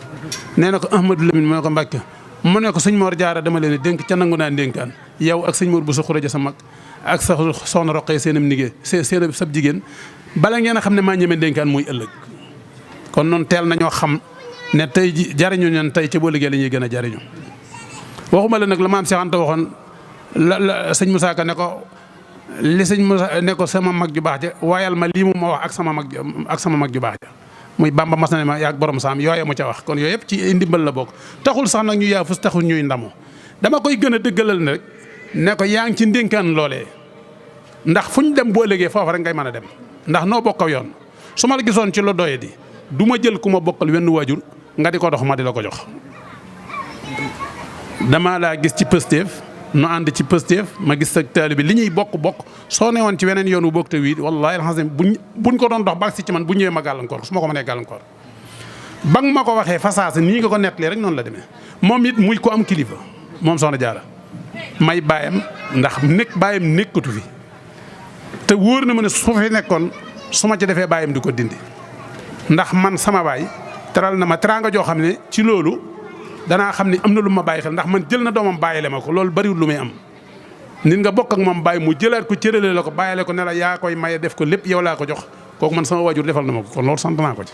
S6: nee na ko Ahmadou Lamine mu ne ko Mbàkke mu ne ko sëñ Mor Jaara dama leen dénk ca nangu naa ndénkaan yow ak sëñ Mor Bousso Khourédia sa mag ak sa soxna Roqee seenam liggéey seen sab jigéen bala ngeen a xam ne maa ñeme ndénkaan muy ëllëg kon noonu teel nañoo xam ne tey ji jariñu ñan tey ca boo liggéey la ñuy gën a jariñu waxuma la nag la maam Cheikh Anta waxoon la sëñ Moussa Ka ne ko li sëñ Moussa ne ko sama mag ju baax ja waayal ma lii mu ma wax ak sama mag ju baax ja muy Bamba mas na ne ma yaag borom saam yooye mu ca wax kon yooyu yëpp ci ndimbal la bokk taxul sax nag ñu yaafus taxul ñuy ndamu dama koy gën a dëggalal ne rek ne ko yaa ngi ci ndénkaan loolee ndax fu ñu dem boo liggéey foofu rek ngay mën a dem ndax noo bokk yoon su ma la gisoon ci lu doye di du ma jël ku ma bokkal wenn waajur nga di ko dox ma di la ko jox dama laa gis ci Pastef nu ànd ci Pastef ma gis ak taalibe bi li ñuy bokk soo newoon ci weneen yoon wu bokk te wii wallaahi alxasim buñ ko doon dox baax si ci man bu ñëwee ma gàllankoor su ma ko mënee gàllankoor ba nga ma ko waxee fasaasa nii nga ko nettalee rek noonu la demee moom it muy ko am kilifa moom Soxna Jaara may bàyyam ndax bàyyam nekkatu fi te wóor na ma ne su fi nekkoon su ma ci defee bàyyam di ko dindi ndax man sama baay teral na ma teraanga joo xam ne ci loolu danaa xam ne am na lu ma bàyyi xel ndax man jël na doomam bàyyile ma ko loolu bariwul lu muy am nit nga bokk ak moom bàyyi mu jëlaat ko cërale la ko bàyyile ko ne la yaa koy maye def ko lépp yow laa ko jox kooku man sama waajur defal na ma ko kon loolu sant naa ko ci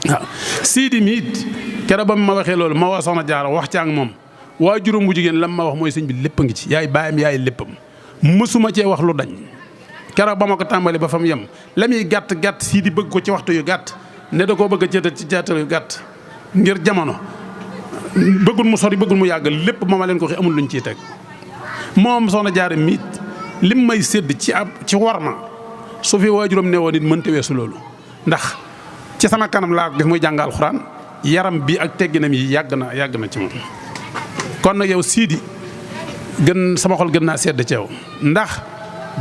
S6: waaw Sidi mi it keroog ba ma waxee loolu ma woo Soxna Jaara wax ci ak moom waajuram bu jigéen lam ma wax mooy sëñ bi lépp a ngi ci yaay bàyyam yaay léppam mësuma cee wax lu dañ keroog ba ma ko tàmbali ba fa mu yem la muy gàtt Sidi bëgg ko ci waxtu yu gàtt ne da koo bëgg a cëtal ci jaatal yu gàtt ngir jamono bëggul mu sori bëggul mu yàgg lépp ba ma leen ko waxee amul luñ ciy teg moom Soxna Jaara miit lim may sédd ci war ma su fi waajuram ne woon nit mënta weesu loolu ndax ci sama kanam laa ko gis muy jàng alxuraan yaram bi ak tegginam yi yàgg na ci moom kon nag yow Sidi gën sama xol gën naa sedd ci yow ndax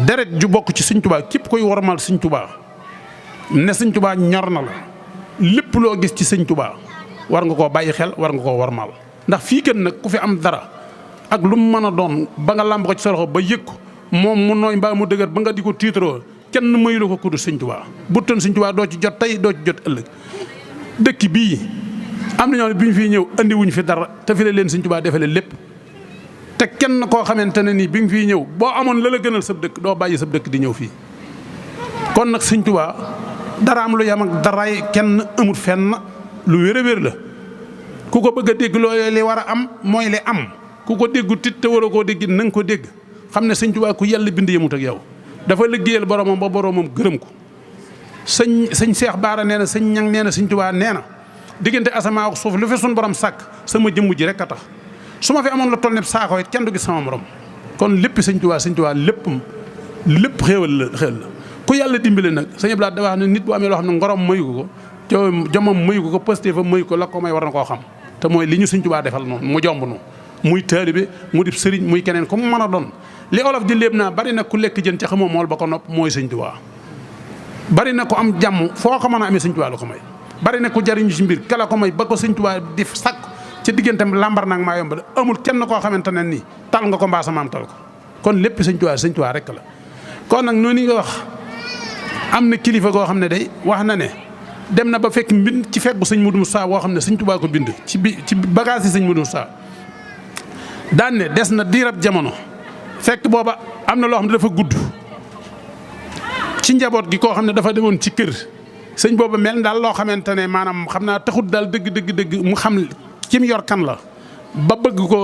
S6: deret ju bokk ci Sëñ Tuubaa képp koy wormal Sëñ Tuubaa ne Sëñ Tuubaa ñor na la lépp loo gis ci Sëñ Tuubaa war nga koo bàyyi xel war nga koo wormal ndax fii kën nag ku fi am dara ak lu mu mën a doon ba nga làmb ko ci sa loxo ba yëg ko moom mu nooy mbaa mu dëgër ba nga di ko tiitaroo kenn mayu ko kudu Sëñ Tuubaa bu toon Sëñ Tuubaa doo ci jot tey doo ci jot ëllëg dëkk bii am na ñoo ne bi ñu fiy ñëw andi wuñ fi dara te fi la leen Sëñ Tuubaa defale lépp te kenn koo xamante ne nii bi nga fiy ñëw boo amoon la la gënal sab dëkk doo bàyyi sab dëkk di ñëw fii kon nag Sëñ Tuubaa dara am lu yam ak daraay kenn amut fenn lu wér a wér la ku ko bëgg a dégg loolee li war a am mooy li am ku ko déggu tit te war a koo dégg na nga ko dégg xam ne Sëñ Tuubaa ku yàlla bind yemut ak yow dafa liggéeyal boromam ba boromam gërëm ko sëñ Seex Baara nee na sëñ Ñang nee na Sëñ Tuubaa nee na diggante asamaa ak suuf lu fi suñ borom sàkk sama jëmm ji rek a tax su ma fi amoon la toll ne saako it kenn du gis sama morom kon lépp Sëñ Tuubaa lépp xéewal la ku yàlla dimbale nag sëñ Abdou da wax ne nit bu amee loo xam ne ngorom mayu ko jomam mayu ko positif am mayu ko la ko may war na koo xam te mooy li ñu Sëñ Tuubaa defal noonu mu jomb noonu muy taalibe mu dib sëriñ muy keneen ku mu mën a doon li olof di léeb naa bari na ku lekk jën ca xamoo mool ba ko nopp mooy Sëñ Tuubaa bari na ku am jàmm foo ko mën a amee Sëñ Tuubaa la ko may bari na ku jariñu ci mbir kala ko may ba ko Sëñ Tuubaa di sàkk ci digganteem lambar naag maa yomb la amul kenn koo xamante ne nii tal nga ko mbaa sa maam tal ko kon lépp Sëñ Tuubaa rek la kon nag noonu nga wax am na kilifa goo xam ne day wax na ne dem na ba fekk mbind ci fekku sëñ Modou Moussa boo xam ne Sëñ Tuubaa ko bind ci bagage yi sëñ Modou Moussa daan ne des na diirab jamono fekk booba am na loo xam ne dafa gudd ci njaboot gi koo xam ne dafa demoon ci kër sëñ booba mel daal loo xamante ne maanaam xam naa taxut daal dëgg mu xam ki mu yor kan la ba bëgg ko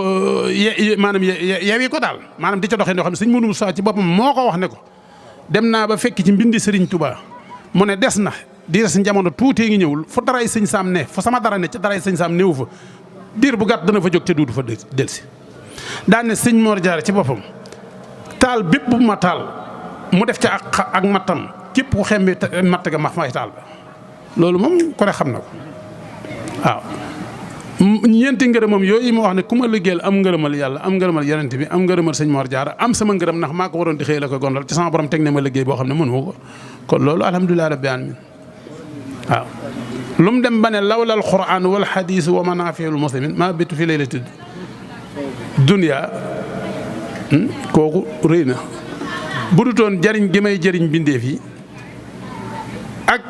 S6: maanaam yewi ko daal maanaam di ca doxee ñoo xam ne sëñ Modou Moussa ci boppam moo ko wax ne ko dem naa ba fekk ci mbindi Sëriñ Tuubaa mu ne des na di des jamono tuutee ngi ñëwul fu daray sëñ Saam ne fu sama dara ne ca daray sëñ Saam néew fa diir bu gàtt dana fa jóg te duudu fa delsi daan ne sëñ Mor Jaara ci boppam taal bépp bu ma taal mu def ca ak mattam képp ku xembi matt ga ma fay taal ba loolu moom ko ne xam na ko waaw ñeenti ngërëmam yooyu mu wax ne ku ma liggéeyal am ngërëmal yàlla am ngërëmal yonent bi am ngërëmal sëñ Mor Jaara am sama ngërëm ndax maa ko waroon di xëy la koy gondal ci sama borom teg ne ma liggéey boo xam ne mënu ma ko kon loolu alhamdulilah rabbil alamin waaw lu mu dem ba ne lawla al quran wal hadis wa manafiul muslimin maa bitu fi laylati dunya kooku rëy na bu du toon jariñ gi may jëriñ bindeef yi ak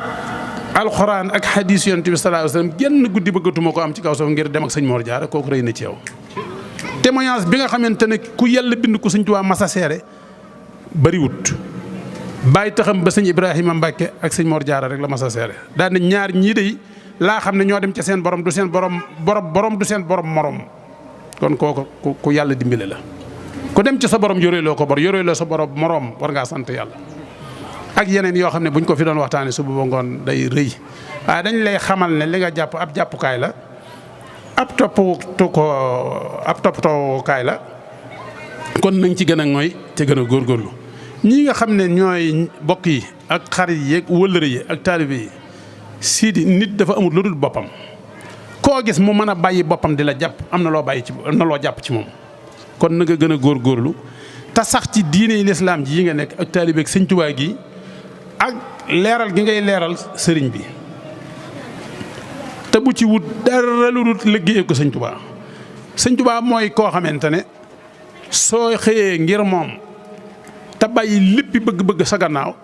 S6: alxuraan ak hadis yonent bi sallallahu alayhi wasallam genn guddi bëggatuma ko am ci kaw suuf ngir dem ak sëñ Mor Jaara kooku rëy na ci yow. témoignage bi nga xamante ne ku yàlla bind ko Sëñ Tuubaa masa seere bariwut bàyyi taxam ba sëñ Ibrahima Mbàkke ak sëñ Mor Jaara rek la masa seere daan na ñaar ñii de laa xam ne ñoo dem ca seen borom du seen borom du seen borom morom kon kooku ku yàlla dimbale la. ku dem ci sa borom yoreeloo ko yoreeloo sa borom morom war ngaa sant yàlla. ak yeneen yoo xam ne buñ ko fi doon waxtaanee suba ba ngoon day rëy waaye dañ lay xamal ne li nga jàpp ab jàppukaay la ab toppatookaay la kon nañ ci gën a ngoy te gën a góorgóorlu ñii nga xam ne ñooy bokk yi ak xarit yi ak wëllëre yi ak taalibe yi siidi nit dafa amul lu dul boppam koo gis mu mën a bàyyi boppam di la jàpp am na loo bàyyi ci am na loo jàpp ci moom kon na nga gën a góorgóorlu te sax ci diine lislaam ji yi nga nekk ak taalibe ak Sëñ Tuubaa gi ak leeral gi ngay leeral sëriñ bi te bu ci wut dara lu dul liggéeyee ko Sëñ Tuubaa Sëñ Tuubaa mooy koo xamante ne soo xëyee ngir moom te bàyyi léppi bëgg-bëgg sa gannaaw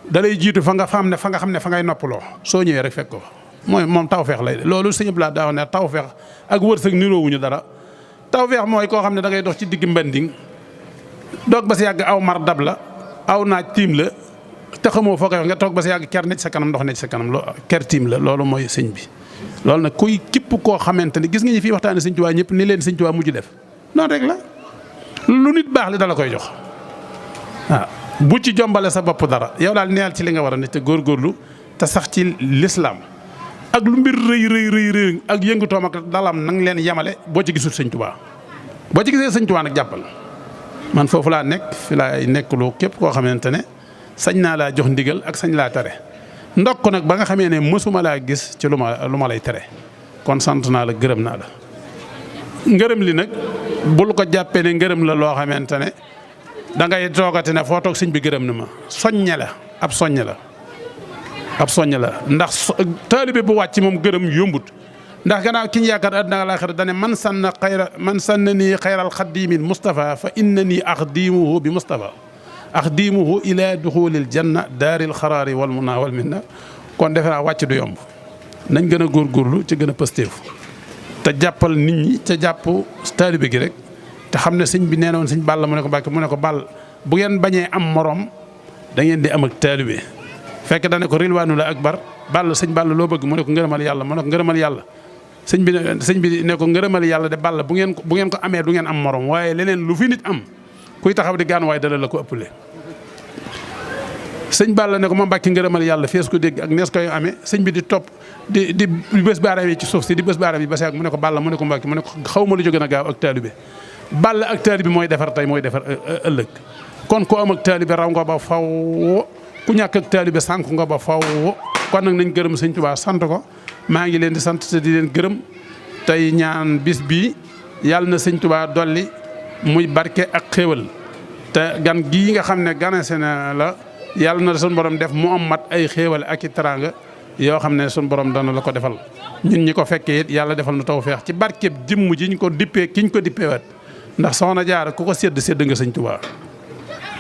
S6: da lay jiitu fa nga xam ne fa ngay noppaloo soo ñëwee rek fekk ko mooy moom tawfeex lay de loolu sëñ Abdoulaye daa wax ne tawfeex ak wërsëg niroowuñu dara tawfeex mooy koo xam ne da ngay dox ci digg mbending doog ba si yàgg aw mar dab la aw naaj tiim la te xamoo foo koy wax nga toog ba si yàgg ker ne ci sa kanam ndox ne ci sa kanam ker tiim la loolu mooy sëñ bi. loolu nag kuy képp koo xamante ne gis nga ñu fii waxtaanee Sëñ Tuubaa ñëpp ni leen Sëñ Tuubaa mujj def noonu rek la lu nit baax li dala koy jox waaw bu ci jombale sa bopp dara yow daal neel ci li nga war a ne te góorgóorlu te sax ci lislaam ak lu mbir rëy ak yëngutoom ak dalam nang leen yemale boo ci gisul Sëñ Tuubaa boo ci gisee Sëñ Tuubaa nag jàppal man foofu laa nekk fi laay nekkuloo képp koo xamante ne sañ naa laa jox ndigal ak sañ laa tere ndokk nag ba nga xamee ne mësuma laa gis ci lu ma lay tere kon sant naa la gërëm naa la ngërëm li nag bul ko jàppee ne ngërëm la loo xamante ne da ngay toogate ne foo toog sëñ bi gërëm na ma soññe la ab soññe la ab soññe la ndax taalibe bu wàcc moom gërëm yombut ndax gannaaw ki ñu yaakaar àddina alaaxira dane man sanna nii xayral xadimin Mustafa fa inna nii axdimuhu bi Mustafa axdimuhu ila duxulil janna daaril xaraari wal muna wal minna kon defe naa wàcc du yomb nañ gën a góorgóorlu ci gën a pëstéefu te jàppal nit ñi te jàpp taalibe gi rek te xam ne sëñ bi nee na woon sëñ Balla mu ne ko Mbàkke mu ne ko Ball bu ngeen bañee am morom da ngeen di am ak taalibe fekk dane ko rilwaanu la akbar Ball sëñ Balla loo bëgg mu ne ko ngërëmal yàlla mu ne ko ngërëmal yàlla sëñ bi ne ko ngërëmal yàlla de Balla bu ngeen ko amee du ngeen am morom waaye leneen lu fi nit am kuy taxaw di gaan waaye dala la ko ëppale sëñ Balla ne ko ma Mbàkke ngërëmal yàlla fees ko dégg ak nees koy amee sëñ bi di topp di bés baaraam yi ci suuf si di bés baaraam yi ba seeg mu ne ko Balla mu ne ko Mbàkke mu ne ko xaw ma lu jóge na gaaw ak taalibe Balla ak taalibe mooy defar tey mooy defar ëllëg kon ku am ak taalibe raw nga ba faw ku ñàkk ak taalibe sànk nga ba faw kon nag nañ gërëm sëñ Tuubaa sant ko maa ngi leen di sant te di leen gërëm tey ñaan bis bii yàlla na sëñ Tuubaa dolli muy barke ak xéewal te gan gii nga xam ne ganese na la yàlla na suñu borom def mu am mat ay xéewal ak i teraanga yoo xam ne suñu borom dana la ko defal ñun ñi ko fekkee it yàlla defal nu tawfeex ci barkeb jëmm ji ñu ko dippee ki ñu ko dippee wat ndax soxna Jaara ku ko sédd nga sëñ Tuubaa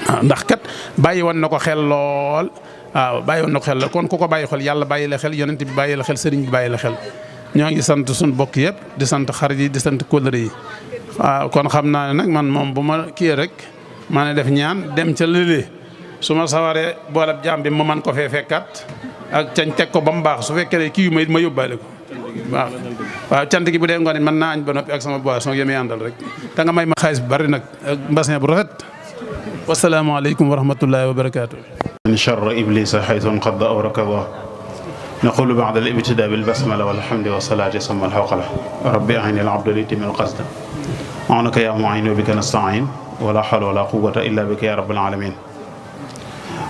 S6: waaw ndax kat bàyyi woon na ko xel lool waaw bàyyi woon na ko xel lool kon ku ko bàyyi xel yàlla bàyyi la xel yonent bi bàyyi la xel sëriñ bi bàyyi la xel ñoo ngi sant suñu bokk yëpp di sant xarit yi di sant kóllëre yi waaw kon xam naa ne nag man moom bu ma kii rek ma ne def ñaan dem ca lële su ma sawaree booleb jaam bi ma man ko fee fekkat ak cañ teg ko ba mu baax su fekkee ne kii yu ma it ma yóbbaale ko waaw cant gi bu dee ngoon it mën naa añ ba noppi ak sama boisson yemee àndal rek te nga may ma xaalis bu bari nag ak mbasin bu rafet wasalaamaaleykum wa rahmatullahi wa barakaatu.
S7: min charri iblisa xaytu nqadda aw rakada naqulu ba'da al-ibtidaa bil basmala walhamdi wa salaati summa al-hawqala rabbi a'inni al-abda li yutimma al-qasda awnaka yaa mu'in wa bika nasta'in wala hawla wala quwwata illa bika ya rabbal alamin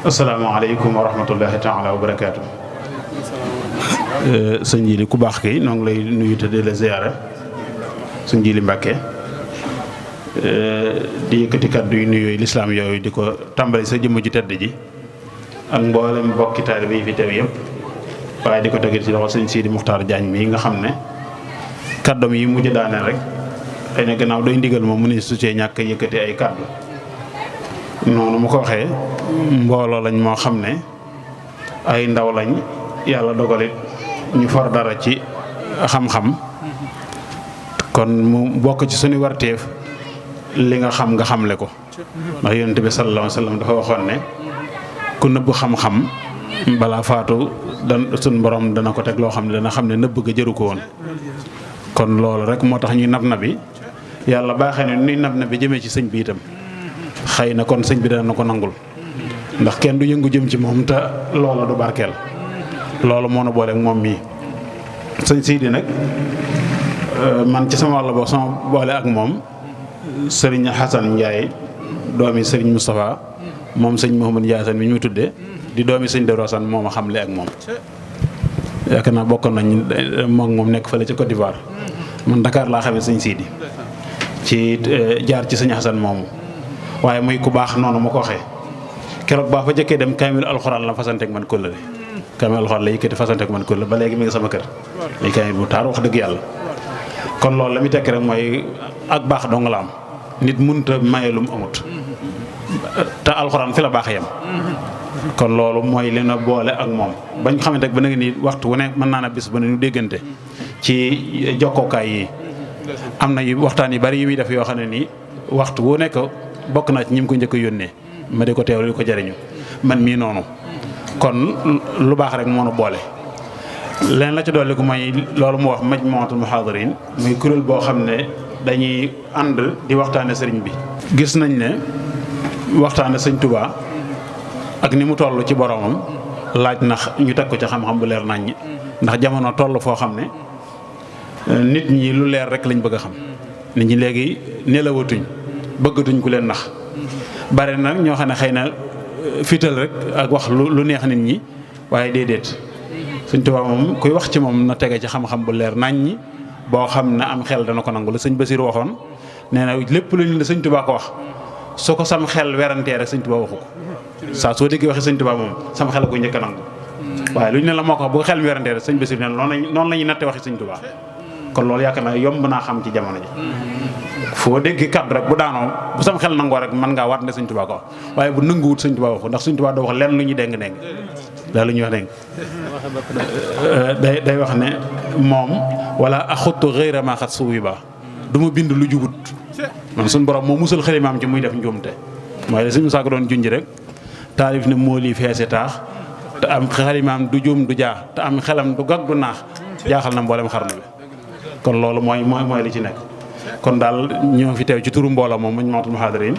S7: asalaamaaleykum wa rahmatullahi taala wa barakaatu. sëñ Jili ku baax kii noo ngi lay nuyu te di la ziyaara sëñ Jili Mbàkke di yëkkati kàddu yu nuyooyu lislaam yooyu di ko tàmbali sa jëmm ji tedd ji ak mboolem mbokki taalibe yi fi teew yëpp waaye di ko tegit ci loxo sëñ Sidi Muxtaar Jaañ mi nga xam ne kàddoom yi mujj daaneel rek xëy na gannaaw doy ndigal moom mu ne su cee ñàkk yëkkati ay kàddu noonu mu ko waxee mbooloo lañ moo xam ne ay ndaw lañ yàlla dogalit ñu for dara ci xam-xam kon mu bokk ci suñu warteef li nga xam nga xamle ko ndax yonent bi sallallahu alayhi wa sallam dafa waxoon ne ku nëbb xam-xam balaa faatu suñ borom dana ko teg loo xam ne dana xam ne nëbb ga jëru ko woon kon loolu rek moo tax ñuy nab na bi yàlla baaxee ne nuy nab na bi jëmee ci sëñ bi itam xëy na kon sëñ bi dana ko nangul ndax kenn du yëngu jëm ci moom te loola du barkeel loolu moo na boole ak moom mii sëñ Sidi nag man ci sama wàll boo sama boole ak moom sëriñ Xasan Ndiaye doomi sëriñ Moustapha moom sëñ Mouhamadou Ndiaye mi ñu tuddee di doomi sëñ Darou Assane moo ma xamle ak moom yaakaar naa bokkoon nañ moom nekk fële ca Côte d'Ivoire man Dakar laa xamee sëñ Sidi ci jaar ci sëñ Xasan moomu waaye muy ku baax noonu ma ko waxee keroog baa fa jëkkee dem kaamil alxuraan la fasanteeg man kóllëre kaamil alxuraan la yëkkati fasanteeg man kóllëre ba léegi mi ngi sama kër muy kaamil bu taar wax dëgg yàlla kon loolu la muy tekk rek mooy ak baax dong la am nit mënut a maye lu mu amut te alxuraan fi la baax yem kon loolu mooy li na boole ak moom bañ xamante ba nga ni waxtu wu ne mën naa na bis ba ne ñu déggante ci jokkookaay yi am na yu waxtaan yu bari yu muy def yoo xam ne nii waxtu wu nekk bokk naa ci ñi mu ko njëkk a yónnee ma di ko teewlu di ko jariñu man mii noonu kon lu baax rek moo nu boole. leen la ci dolli ko mooy loolu mu wax majmuatul muhaadirin muy kuréel boo xam ne dañuy ànd di waxtaane sëriñ bi. gis nañ ne waxtaane sëñ Tuubaa ak ni mu toll ci boromam laaj na ñu teg ko ci xam-xam bu leer naññ ndax jamono toll foo xam ne nit ñi lu leer rek lañ bëgg a xam nit ñi léegi nelawatuñ bëggatuñ ku leen nax bare nag ñoo xam ne xëy na fital rek ak wax lu neex nit ñi waaye déedéet Sëñ Tuubaa moom kuy wax ci moom na tege ci xam-xam bu leer naññi boo xam ne am xel dana ko nangu la sëñ Basiir waxoon nee na lépp lu ñu ne sëñ Tuubaa ko wax su ko sam xel werantee rek sëñ Tuubaa waxu ko saa soo déggee waxi sëñ Tuubaa moom sam xel ko njëkk a nangu waaye lu ñu ne la moo ko wax bu ko xel mi werantee rek sëñ Basiir nee na noonu la ñuy natte waxi sëñ Tuubaa kon loolu yaakaar naa yomb naa xam ci jamono ji foo dégg kaddu rek bu daanoo bu sam xel nangoo rek mën ngaa waat ne sëñ Tuubaa ko wax waaye bu nanguwut sëñ Tuubaa waxu ndax sëñ Tuubaa doo wax lenn lu ñuy déng-déng daal lu ñuy wax déng day wax ne moom wala axuttu xëyra ma xat suubi ba du ma bind lu jugut man suñu borom moo musal xalimaam ci muy def njuumte mooy la suñu saako doon junj rek taalif ne moo lii feese taax te am xalimaam du juum du jaax te am xelam du gag du naax jaaxal na mboolem xarnu bi kon loolu mooy li ci nekk kon daal ñoo fi teew ci turu mbooloo moom Majmahatoul Muhadrin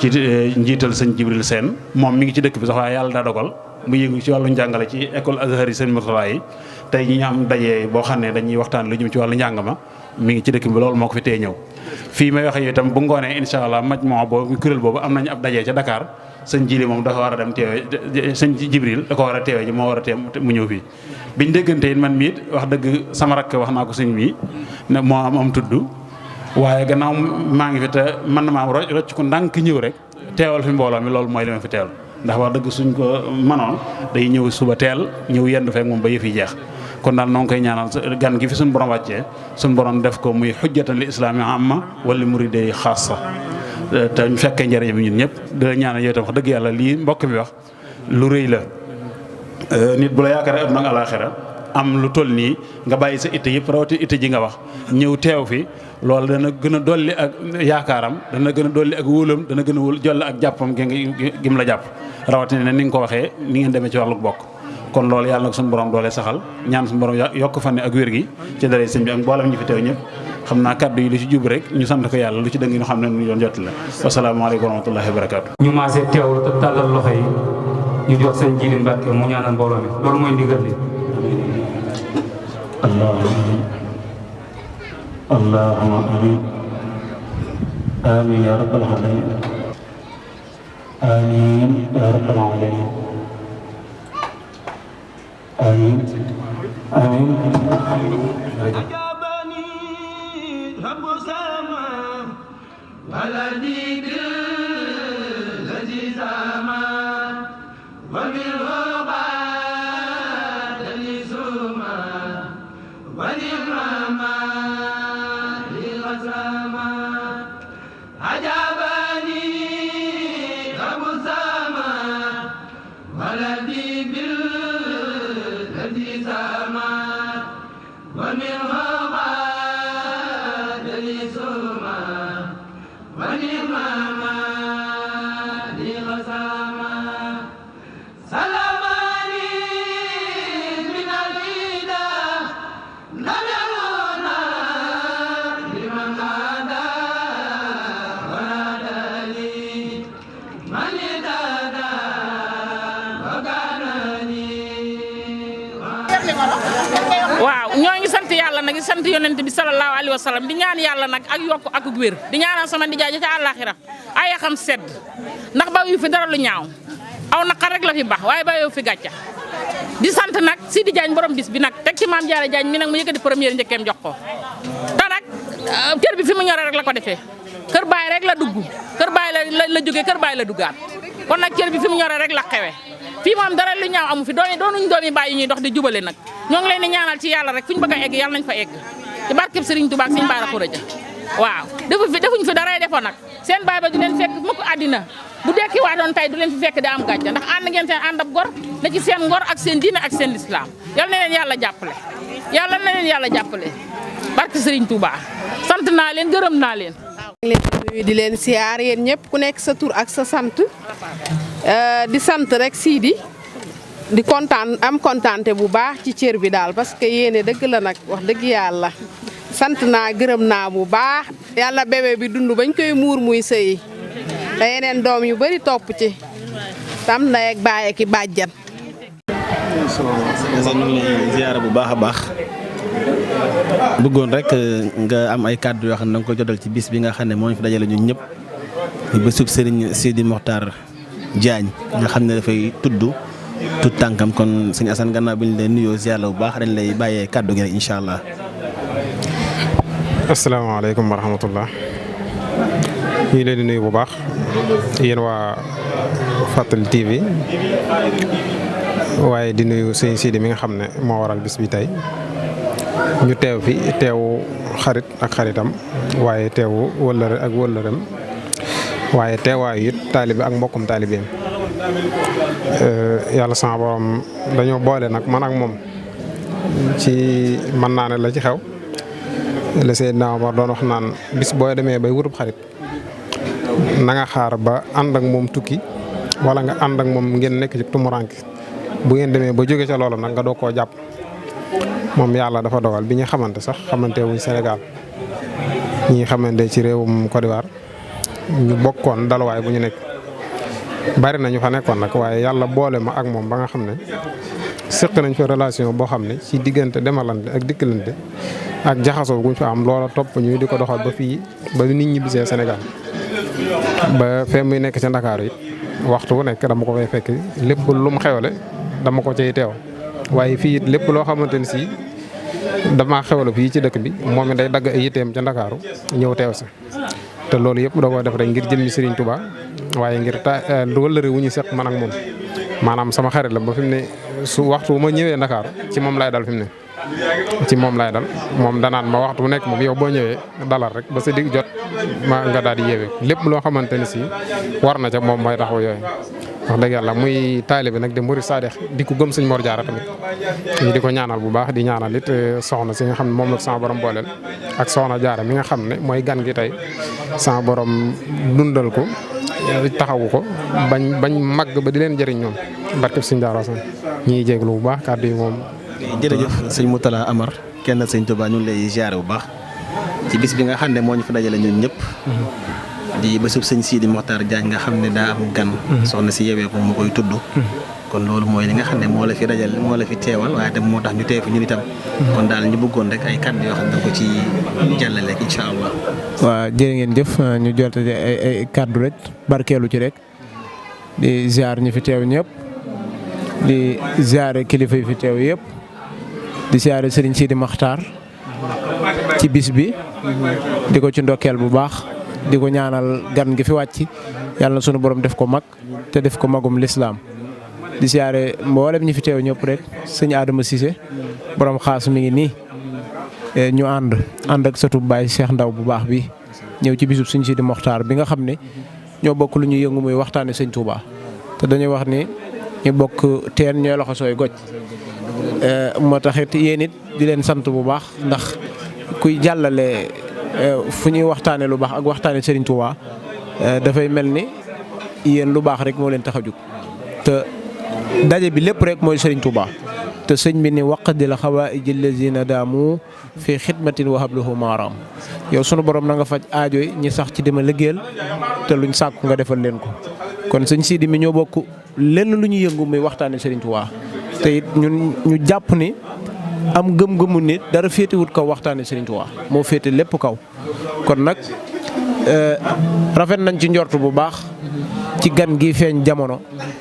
S7: ci njiital sëñ Jibril Sène moom mi ngi ci dëkk bi sax waaye yàlla daa dogal mu yëngu ci wàllu njàngale ci école Azhar yi sëñ Mourtala yi tey ñi ñu am dajee boo xam ne dañuy waxtaan lu jëm ci wàllu njàng ma mi ngi ci dëkk bi loolu moo ko fi tee ñëw fii may waxee itam bu ngoonee incha allah majmoo boobu kuréel boobu am nañu ab dajee ca Dakar sëñ Jili moom dafa war a dem teewe sëñ Jibril da ko war a teewe ji moo war a teew mu ñëw fii biñ déggante it man miit wax dëgg sama rakk wax naa ko sëñ bi ne moo am tudd waaye gannaaw maa ngi fi te man na maa rocc ko ndànk ñëw rek teewal fi mbooloo mi loolu mooy li ma fi teewal ndax wax dëgg suñ ko manoon day ñëw suba teel ñëw yendu fekk moom ba yëf yi jeex kon daal noo ngi koy ñaanal gan gi fi suñu borom wàccee suñu borom def ko muy xujjatan li islaami amma wala muride xaasa te ñu fekkee njëriñ bi ñun ñëpp da ñaanal yow itam wax dëgg yàlla lii mbokk mi wax lu rëy la nit bu la yaakaaree àdduna ak alaaxira am lu toll nii nga bàyyi sa itte yëpp rawati itte ji nga wax ñëw teew fi loolu dana gën a dolli ak yaakaaram dana gën a dolli ak wóolam dana gën a wóol jolle ak jàppam gim la jàpp rawatina ne ni nga ko waxee ni ngeen demee ci wàllu bokk kon loolu yàlla na ko suñu borom doole saxal ñaan suñu borom yokk fan ak wér gi ci dara sëñ bi ak mboolem ñi fi teew ñëpp xam naa kaddu yi lu ci jub rek ñu sant ko yàlla lu ci dëng ñu xam ne ñu doon jot la wasalaamaaleykum wa rahmatullahi wa barakaatu.
S2: ñu maasee teewlu te tàllal loxo yi ñu jox sëñ Jili Mbàkke mu ñaanal mbooloo mi loolu mooy ndigal li.
S8: allahumma amin amin ya rabbal alamin amin ya rabbal alamin amin amin ajabani rabbu sama waladi bil ladhi sama wa bil ghadani suma wa nimama lil sama ajabani rabbu sama waladi bil
S9: waaw ñoo ngi sant yàlla nag di sant yonent bi sallallahu alayhi wa sallam di ñaan yàlla nag ak yokk ak wér di ñaanal sama nijaay ja ca àllaaxira ay xam sedd ndax ba yu fi dara lu ñaaw aw naqar rek la fi baax waaye ba yow fi gàcca di sant nag Sidi Diagne borom bis bi nag teg ci maam Jaara Diagne mi nag mu yëkkati première njëkkeem jox ko te nag kër bi fi mu ñoree rek la ko defee kër baay rek la dugg kër baay la jógee kër baay la duggaat kon nag kër bi fi mu ñoree rek la xewe fii moom dara lu ñaaw amu fi doonuñ doomi baay yu ñuy dox di jubale nag ñoo ngi leen di ñaanal ci yàlla rek fu ñu bëgg a egg yàlla nañ fa egg ci barkeb Serigne Touba ak Serigne Bara Khourédia waaw defuñ fi daray defoon nag seen baay ba du leen fekk mukk àddina bu dekki waa doon tey du leen fi fekk di am gàcce ndax ànd ngeen seen ànd ab gor na ci seen ngor ak seen diine ak seen lislaam yal na leen yàlla jàppale yàlla na leen yàlla jàppale barke Serigne Touba sant naa leen gërëm naa leen
S10: di leen siyaar yéen ñëpp ku nekk sa tur ak sa sant di sant rek Sidi di kontaan am kontaante bu baax ci cër bi daal parce que yéene dëgg la nag wax dëgg yàlla sant naa gërëm naa bu baax yàlla bébé bi dund bañ koy muur muy sëyi te yeneen doom yu bari topp ci tam ndey ak baay ak i bàjjan.
S11: ñu ngi lay ziyaara bu baax a baax bëggoon rek nga am ay kàddu yoo xam ne da nga ko jotal ci bis bi nga xam ne moo ñu fi dajale ñun ñëpp bésub Serigne Sidi Mokhtar Diagne nga xam ne dafay tudd tànkam kon sëñ Assane gannaaw bi ñu lay nuyoo ziyaara bu baax dañ lay bàyyee kàddu gi rek incha allah.
S12: asalaamaaleykum wa rahmatullah ñu ngi leen di nuyu bu baax yéen waa Fàttali TV waaye di nuyu sëñ Sidi mi nga xam ne moo waral bis bi tey ñu teew fi teewu xarit ak xaritam waaye teewu wëllëre ak wëllërem waaye teewaayu it taalibe ak mbokkum taalibeem yàlla sama borom dañoo boole nag man ak moom ci mën naa ne la ci xew la Seydina Omar doon wax naan bis booy demee bay wutub xarit na nga xaar ba ànd ak moom tukki wala nga ànd ak moom ngeen nekk ci tumuranke bu ngeen demee ba jóge ca loolu nag nga doo koo jàpp moom yàlla dafa dogal bi ñu xamante sax xamante wuñ Sénégal ñi xamante ci réewum Côte d'Ivoire ñu bokkoon daluwaay bu ñu nekk bari nañu fa nekkoon nag waaye yàlla boole ma ak moom ba nga xam ne séq nañ fa relation boo xam ne ci diggante demalante ak dikkalante ak jaxasoo guñ fa am loola topp ñu di ko doxal ba fii ba nit ñi bisee Sénégal ba fee muy nekk ca Ndakaaru it waxtu bu nekk dama ko fay fekk lépp lu mu xewle dama ko cay teew waaye fii it lépp loo xamante ni si dama xewle fii ci dëkk bi moom it day dagg ay yitteem ca Ndakaaru ñëw teew si te loolu yëpp da koo def rek ngir jëmmi Serigne Touba waaye ngir wëllëre wu ñu seq man ak moom maanaam sama xarit la ba fi mu ne su waxtu bu ma ñëwee Ndakaaru ci moom laay dal fi mu ne ci moom laay dal moom danaan ma waxtu bu nekk moom yow boo ñëwee dalal rek ba sa digg jot ma nga daal di yeewee lépp loo xamante ni si war na ca moom mooy taxaw yooyu wax dëgg yàlla muy taalibe nag de murid saadix di ko gëm sëñ Mor Jaara tamit ñu di ko ñaanal bu baax di ñaanal it soxna si nga xam ne moom la sama borom booleel ak soxna Jaara mi nga xam ne mooy gan gi tey sama borom dundal ko taxawu ko bañ màgg ba di leen jëriñ ñoom barkeb sëñ Jaara sax ñi jéeglu bu baax kàddu yi moom.
S11: jërëjëf sëñ Moutala Amar kenn sëñ Touba ñu ngi lay ziare bu baax ci bis bi nga xam ne moo ñu fi dajale ñun ñëpp. di bésub sëñ Sidi Mokhtar Diagne nga xam ne daa am gan. soxna si yewee ko mu koy tudd. kon loolu mooy li nga xam ne moo la fi dajale moo la fi teewal waaye tam moo tax ñu teew fi ñun itam. kon daal ñu bëggoon rek ay kàddu yoo xam ne da ko ci jàllale incha allah.
S13: waaw jërë ngeen jëf ñu jolte ay kàddu rek barkeelu ci rek di ziar ñi fi teew ñëpp di ziare kilifa yi fi teew yëpp di ziare Serigne Sidi Mokhtar ci bis bi di ko ci ndokkeel bu baax di ko ñaanal gan gi fi wàcc yàlla na sunu borom def ko mag te def ko magum lislaam di ziare mboolem ñi fi teew ñëpp rek sëñ Adama Cissé borom xaas mi ngi nii ñu ànd ak sëtu Baye Cheikh Ndaw bu baax bi ñëw ci bisub sëñ Sidi Mokhtar bi nga xam ne ñoo bokk lu ñuy yëngu muy waxtaane sëñ Touba te dañuy wax ni ñu bokk teen ñooy loxo sooy goj moo taxit yéen it di leen sant bu baax ndax kuy jàllale fu ñuy waxtaane lu baax ak waxtaane Serigne Touba dafay mel ni yéen lu baax rek moo leen tax a jug te daje bi lépp rek mooy Serigne Touba te sëñ bi ni waqdil xawaaiji lazina daamu fi xidmatin wa habluhu maaram yow sunu borom na nga faj aajo yi ñi sax ci dima liggéeyal te luñ sàkku nga defal leen ko kon sëñ Sidi mi ñoo bokk lenn lu ñu yëngu muy waxtaane Serigne Touba te it ñun ñu jàpp ni am gëm-gëmu nit dara féetewut kaw waxtaane Serigne Touba moo féete lépp kaw kon nag rafet nañ ci njort bu baax ci gan gi feeñ jamono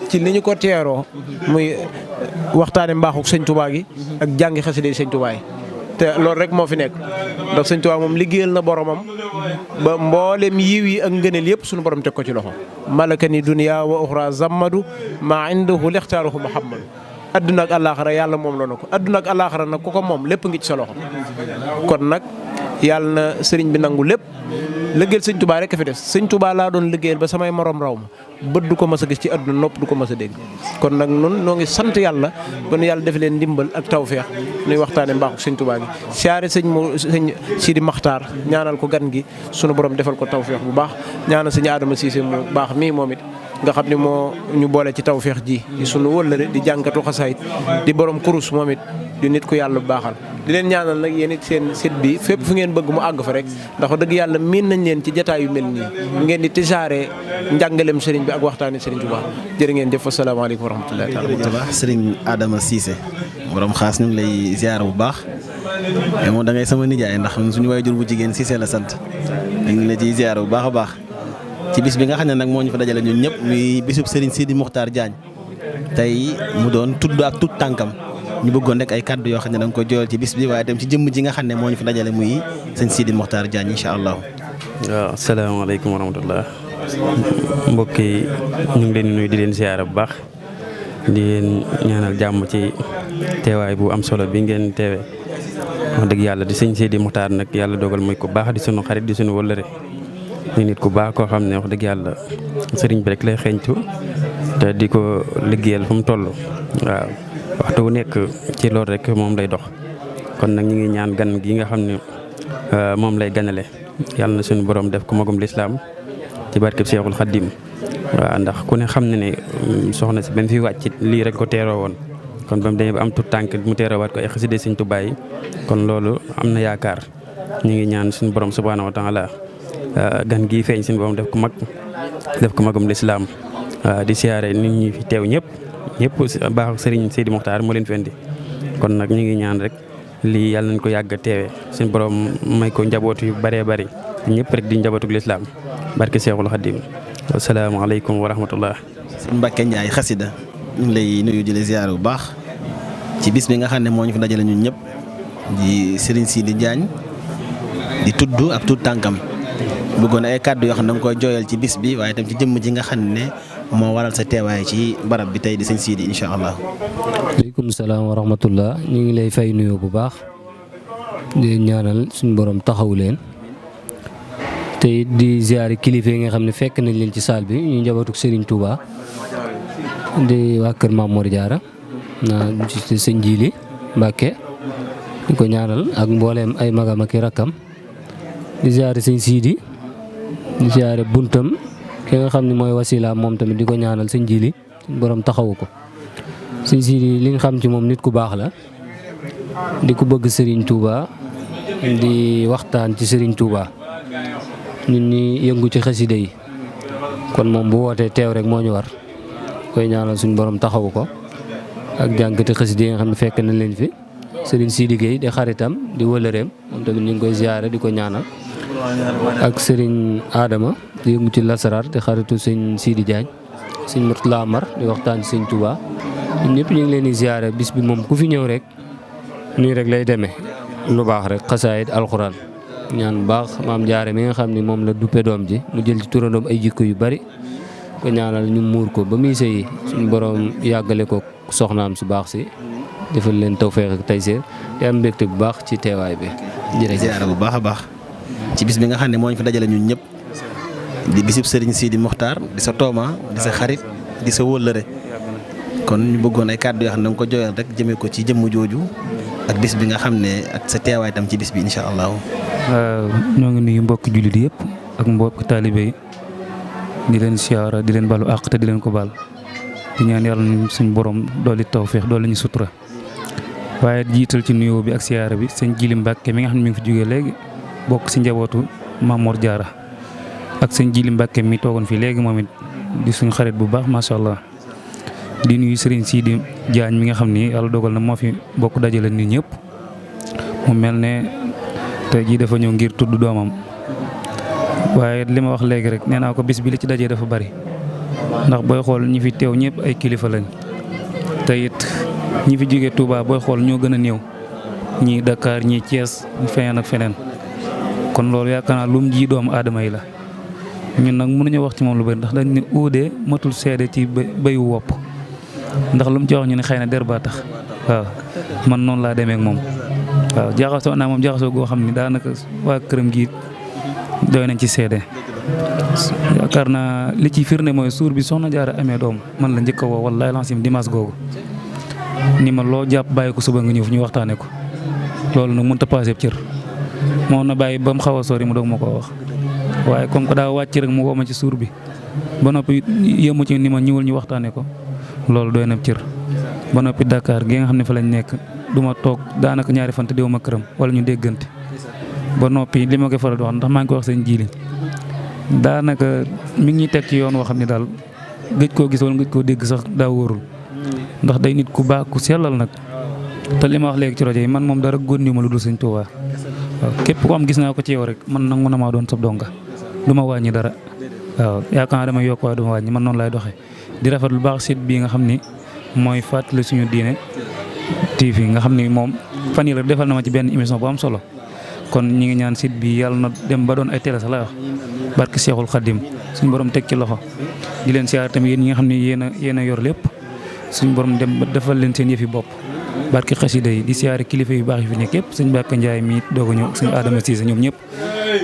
S13: ci li ñu ko teeroo muy waxtaane mbaaxuk sëñ Touba gi ak jàngi xasida sëñ Touba yi te loolu rek moo fi nekk ndax sëñ Touba moom liggéeyal na boromam ba mboolem yiw yi ak ngëneel yëpp suñu borom teg ko ci loxo malaka ni dunya wa uxra zammadu maa indahu lixtaaruhu muhammadu adduna ak àllaaxara yàlla moom la na ko adduna ak àllaaxara nag ku ko moom lépp ngi ci sa loxo kon nag yàlla na sëriñ bi nangu lépp liggéeyal sëñ Touba rek a fi des sëñ Touba laa doon liggéeyal ba samay morom raw ma bët du ko mas a gis ci àdduna nopp du ko mas a dégg kon nag nun noo ngi sant yàlla ba nu yàlla def leen ndimbal ak tawfeex nuy waxtaane mbaaxu sëñ Touba gi siyaare sëñ Sidi Mokhtar ñaanal ko gan gi sunu borom defal ko tawfeex bu baax ñaanal sëñ Adama Cissé mu baax mii moom it nga xam ne moo ñu boole ci tawfeex ji di sunu wëllëre di jànkatu xasaayit di borom kurus moom it di nit ku yàlla baaxal di leen ñaanal nag yéen it seen site bi fépp fu ngeen bëgg mu àgg fa rek ndax dëgg yàlla miin nañ leen ci jataay yu mel nii ngeen di tisaare njàngalem sëriñ bi ak waxtaani sëriñ Touba jërë ngeen jëf asalaamaaleykum wa rahmatullahi taala
S11: sëriñ Adama Cissé borom xaas ñu ngi lay ziar bu baax mais moom da ngay sama nijaay ndax suñu waajur bu jigéen Cissé la sant ñu ngi la ciy ziar bu baax a baax ci bis bi nga xam ne nag moo ñu fa dajale ñun ñëpp muy bisub Serigne Sidi Mokhtar Diagne tey mu doon tudd ak tut tànkam ñu bëggoon rek ay kàddu yoo xam ne da nga ko jooyal ci bis bi waaye itam ci jëmm ji nga xam ne moo ñu fi dajale muy sëñ Sidi Mokhtar Diagne incha allah.
S14: waaw asalaamaaleykum wa rahmatullah mbokk yi ñu ngi leen di nuyu di leen ziyaara bu baax di leen ñaanal jàmm ci teewaay bu am solo bi ngeen teewee wax dëgg yàlla di sëñ Sidi Mokhtar nag yàlla dogal muy ku baax di sunu xarit di sunu wëllëre ñu nit ku baax koo xam ne wax dëgg yàlla sëriñ bi rek lay xeeñtu te di ko liggéeyal fu mu toll waaw waxtu wu nekk ci loolu rek moom lay dox kon nag ñu ngi ñaan gan gi nga xam ne moom lay ganale yàlla na suñu borom def ko magum lislaam ci barkeb Seexul Xaddim waaw ndax ku ne xam ne ne soxna si ba mu fi wàcc lii rek ko teeroo woon kon ba mu demee ba am tout tànk mu teeroowaat ko ay xasida Sëñ Tuubaa yi kon loolu am na yaakaar ñu ngi ñaan suñu borom subhaanahu wa taala gan gii feeñ suñu borom def ko magum lislaam di siyaare nit ñi fi teew ñëpp baax Sëriñ Sidi Mokhtar moo leen fi indi kon nag ñu ngi ñaan rek lii yàlla nañ ko yàgg a teewee suñu borom may ko njaboot yu bëree bëri ñëpp rek di njabootuk lislaam barke Seexul Xaddim asalaamaaleykum wa rahmatullah.
S11: sëñ Mbacke Ndiaye xasida ñu ngi lay nuyu di la ziyaare bu baax ci bis bi nga xam ne moo ñu fi dajale ñun ñëpp di Sëriñ Sidi Diagne di tudd ab tuut tànkam bëggoon ay kàddu yoo xam ne da nga koy jooyal ci bis bi waaye itam ci jëmm ji nga xam ne moo waral sa teewaay ci barab bi tey di sëñ Sidi incha allah.
S15: waaleykum salaam wa rahmatullah ñu ngi lay fay nuyoo bu baax di ñaanal suñu borom taxawu leen te di ziare kilifa yi nga xam ne fekk nañ leen ci saal bi ñu njabootu Serigne Touba di waa kër Mame Mor Diarra naa ci sëñ Jili Mbàkke di ko ñaanal ak mbooleem ay magam ak i rakkam di ziare sëñ Sidi di ziare buntam ki nga xam ne mooy wasila moom tamit di ko ñaanal sëñ Jili borom taxawu ko sëñ Sidi li nga xam ci moom nit ku baax la di ko bëgg Serigne Touba di waxtaan ci Serigne Touba ñun ñi yëngu ci xasida yi kon moom bu wootee teew rek moo ñu war koy ñaanal suñu borom taxawu ko ak jànkati xasida yi nga xam ne fekk nañ leen fi Serigne Sidi Gueye di xaritam di wëlëreem moom tamit ñu ngi koy ziare di ko ñaanal ak Serigne Adama di yëngu ci lasaraar di xaritu sëñ Sidi Diagne sëñ Murtala Amar di waxtaan ci sëñ Touba ñun ñëpp ñu ngi leen di ziare bis bi moom ku fi ñëw rek nii rek lay demee lu baax rek xasaayid alxuraan ñaan baax maam jaare mi nga xam ne moom la duppe doom ji mu jël ci turandoom ay jikko yu bari ko ñaanal ñu muur ko ba muy sëyi suñu borom yàggale ko soxnaam su baax si defal leen tawfeex ak tayseer te am mbégte bu baax ci teewaay bi.
S11: jërëjëf bu baax a baax ci bis bi nga xam ne moo ñu fa dajale ñun ñëpp di bisub Serigne Sidi Mokhtar di sa tooma di sa xarit di sa wóllëre kon ñu bëggoon ay kàddu yoo xam ne da nga ko jooyal rek jëmee ko ci jëmm jooju ak bis bi nga xam ne ak sa teewaay tam ci bis bi incha allah.
S2: ñoo ngi nuyu mbokki jullit yëpp ak mbokki taalibe yi di leen siyaara di leen balu àq te di leen ko baal di ñaan yàlla suñu borom dooli tawfeex dooli ñu sutura waaye jiital ci nuyoo bi ak siyaara bi sëñ Jili Mbàkke mi nga xam ne mi ngi fi jógee léegi bokk si njabootu Mame Mor Diarra ak sëñ Jili Mbàkke mi toogoon fii léegi moom it di suñu xarit bu baax macha allah di nuyu Serigne Sidi Diagne mi nga xam ni yàlla dogal na moo fi bokk dajale nit ñëpp mu mel ne tey jii dafa ñëw ngir tudd doomam waaye li ma wax léegi rek nee naa ko bis bi li ci dajee dafa bari ndax booy xool ñi fi teew ñëpp ay kilifa lañ te it ñi fi jógee Touba booy xool ñoo gën a néew ñii Dakar ñii Thiès feneen ak feneen kon loolu yaakaar naa lum ji doomu aadama yi la ñun nag mënuñu wax ci moom lu bari ndax dañ ne uudee matul seede ci béyu wopp ndax lu mu ci wax ñu ne xëy na der baa tax waaw man noonu laa demee ak moom waaw jaxasoo naa moom jaxasoo goo xam ni daanaka waa këram gi doy nañ ci seede yaakaar naa li ci firnde mooy suur bi soxna Jaara amee doom man la njëkk a woo wallaahi lancim dimanche googu ni ma loo jàpp bàyyi ko suba nga ñëw fi ñu waxtaanee ko loolu nag mënut a passé cër moo na bàyyi ba mu xaw a sori mu doog ma koo wax waaye comme que daa wàcc rek mu woo ma ci suur bi ba noppi yëmu ci ni ma ñëwul ñu waxtaanee ko loolu doy na cër ba noppi Dakar gi nga xam ne fa lañ nekk du ma toog daanaka ñaari fan te dew ma këram wala ñu déggante ba noppi li ma koy faral di wax ndax maa ngi koy wax seen Jili daanaka mi ngi ñuy teg ci yoon woo xam ne daal gëj koo gis wala gëj koo dégg sax daa wóorul ndax day nit ku baax ku sellal nag te li ma wax léegi ci rajo yi man moom dara góndi ma lu dul Sëñ Tuubaa waaw képp ko am gis naa ko ci yow rek man nangu na maa doon sab donga du ma wàññi dara waaw yaakaar naa dama yokk waaye du ma wàññi man noonu laay doxee di rafet lu baax site bii nga xam ni mooy fàttali suñu diine TV nga xam ni moom fan yii la defal na ma ci benn émission bu am solo kon ñi ngi ñaan site bi yàlla na dem ba doon ay télé sax la wax barke Seexul Xaddim suñu borom teg ci loxo di leen siyaar tamit yéen ñi nga xam ne yéen a yor lépp suñu borom dem ba defal leen seen yëfi bopp barke xasida yi di siyaare kilifa yu baax yi fi nekk yëpp sëñ Bakka Ndiaye mii doog a ñëw sëñ Adama Cissé ñoom ñëpp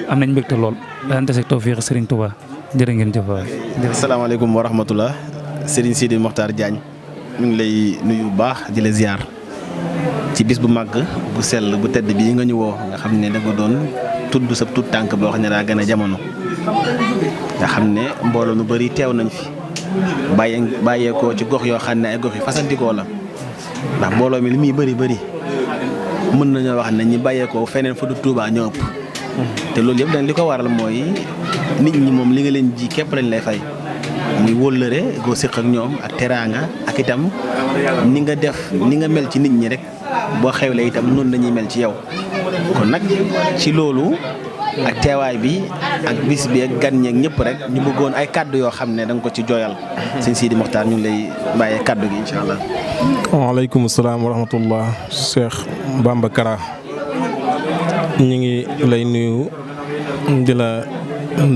S2: am nañ mbégte lool daan tase ak tawfiix Serigne Touba jërë ngeen jëf waay.
S11: asalaamaaleykum wa rahmatullah Serigne Sidi Mokhtar Diagne ñu ngi lay nuyu bu baax di la ziar ci bis bu màgg bu sell bu tedd bii nga ñu woo nga xam ne da nga doon tudd sa tuut tànk boo xam ne daa gën a jamono nga xam ne mbooloo nu bëri teew nañ fi bàyyeekoo ci gox yoo xam ne ay gox yu fasantikoo la ndax mbooloo mi li muy bëri mën nañoo wax ne ñi bàyyeekoo feneen fa du Touba ñoo ëpp te loolu yëpp dañ li ko waral mooy nit ñi moom li nga leen ji képp lañ lay fay muy wóllëre goo séq ak ñoom ak teraanga ak itam ni nga def ni nga mel ci nit ñi rek boo xewlee itam noonu la ñuy mel ci yow kon nag ci loolu ak teewaay bi ak bis bi ak gan ñeeg ñëpp rek ñu bëggoon ay kàddu yoo xam ne da nga ko ci jooyal sëñ Sidi Mokhtar ñu ngi lay bàyyee kàddu gi incha allah.
S16: waaleykum salaam wa rahmatullah Cheikh Bamba Kara ñu ngi lay nuyu di la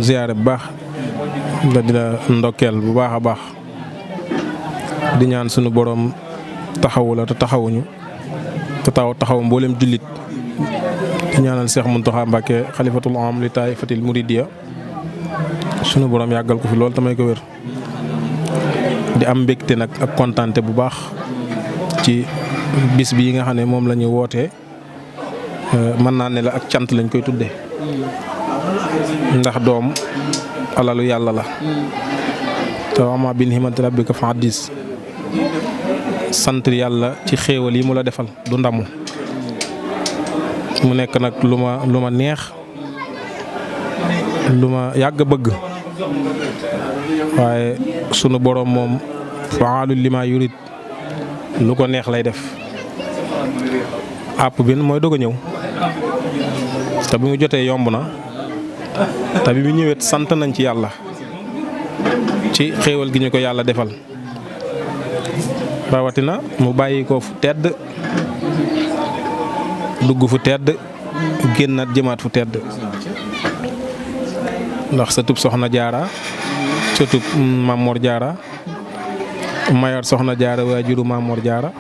S16: ziyaare bu baax di la ndokkeel bu baax a baax di ñaan sunu borom taxawu la te taxawuñu te taxaw mboolem jullit di ñaanal Cheikh Mountakha Mbacké xalifatul am li taifatil muridiyya sunu borom yàggal ko fi lool tamay ko wér di am mbégte nag ak kontaante bu baax ci bis bi nga xam ne moom la ñu wootee mën naa ne la ak cant lañ koy tuddee ndax doom alalu yàlla la te wama bin himati rabbika fa hadis sant yàlla ci xéewal yi mu la defal du ndamu mu nekk nag lu ma neex lu ma yàgg bëgg waaye sunu boroom moom faalu lima yurid lu ko neex lay def àpp bi mooy doog a ñëw te bi mu jotee yomb na te bi mu ñëwee sant nañ ci yàlla ci xéewal gi ñu ko yàlla defal rawatina mu bàyyi ko fu tedd dugg fu tedd génnaat jëmaat fu tedd ndax sa tub soxna jaara sa tub Mamor Jaara mayor soxna jaara waajuru Mamor Jaara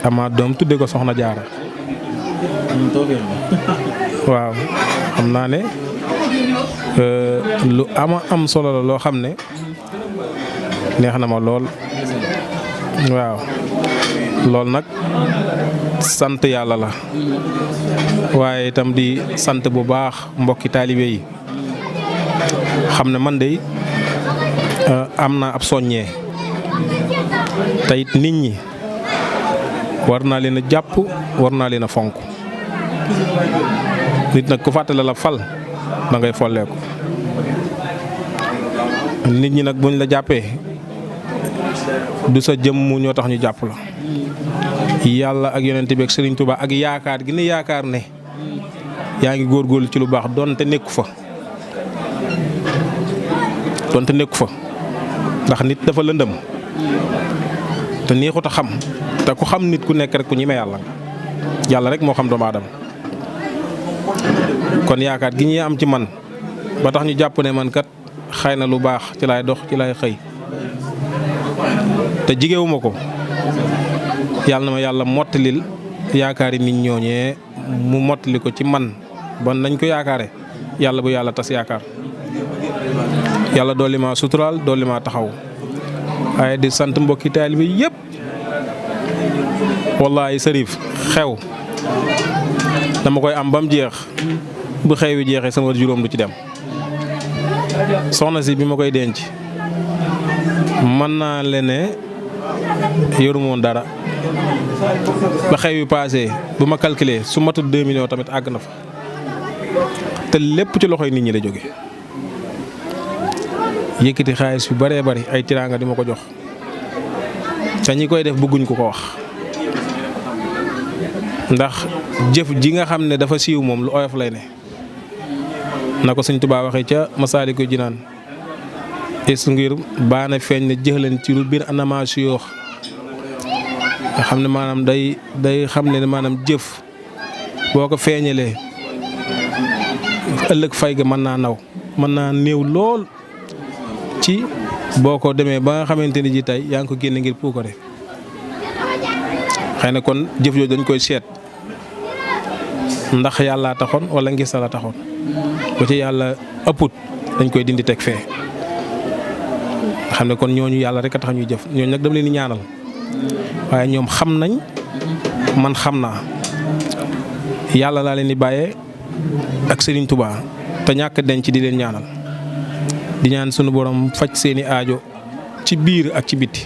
S16: ama doom tudde ko soxna jaara waaw xam naa ne lu am solo la loo xam ne neex na ma lool waaw loolu nag sant yàlla la waaye itam di sant bu baax mbokki taalibe yi xam ne man de am naa ab soññee te it nit ñi war naa leen a jàpp war naa leen a fonk nit nag ku fàttale la fal da ngay folleeku nit ñi nag buñ la jàppee du sa jëmm ñoo tax ñu jàpp la yàlla ak yonent bi ak Serigne Touba ak yaakaar gi ne yaakaar ne yaa ngi góorgóorlu ci lu baax donte nekku fa ndax nit dafa lëndëm te neexut a xam te ku xam nit ku nekk rek ku ñime yàlla rek moo xam doomu aadama kon yaakaar gi ñuy am ci man ba tax ñu jàpp ne man kat xëy na lu baax ci laay dox ci laay xëy te jigéewuma ko yàlla na ma yàlla mottalil yaakaari nit ñooñee mu mottali ko ci man bon nañ ko yaakaare yàlla bu yàlla tas yaakaar yàlla dolli ma suturaal dolli ma taxaw waaye di sant mbokki taalibe bi yëpp wallaahi sërif xew dama koy am ba mu jeex bu xew wi jeexee sama juróom du ci dem soxna si bi ma koy denc mën naa leen ne yoruma woon dara ba xew wi paasee bu ma calculer su matul 2 millions tamit àgg na fa te lépp ci loxoy nit ñi la jóge yëkkati xaalis yu bëree bëri ay tiraanga di ma ko jox te ñi koy def bëgguñ ko ko wax ndax jëf ji nga xam ne dafa siiw moom lu oyof lay ne na ko Sëñ Tuubaa waxee ca Masaalikul Jinaan is ngir baana feeñ ne jëxlan ci lu biir anama suyoox nga xam ne maanaam day xam ne maanaam jëf boo ko feeñalee ëllëg fay ga mën naa naw mën naa néew lool ci boo ko demee ba nga xamante ni ji tey yaa ngi ko génne ngir puukare xëy na kon jëf jooju dañ koy seet ndax yàllaa taxoon wala ngisa la taxoon bu ci yàlla ëpput dañ koy dindi teg fee xam ne kon ñooñu yàlla rek a tax ñuy jëf ñooñu nag dama leen di ñaanal waaye ñoom xam nañ man xam naa yàlla laa leen di bàyyee ak Serigne Touba te ñàkk denc di leen ñaanal di ñaan sunu borom faj seeni aajo ci biir ak ci bitti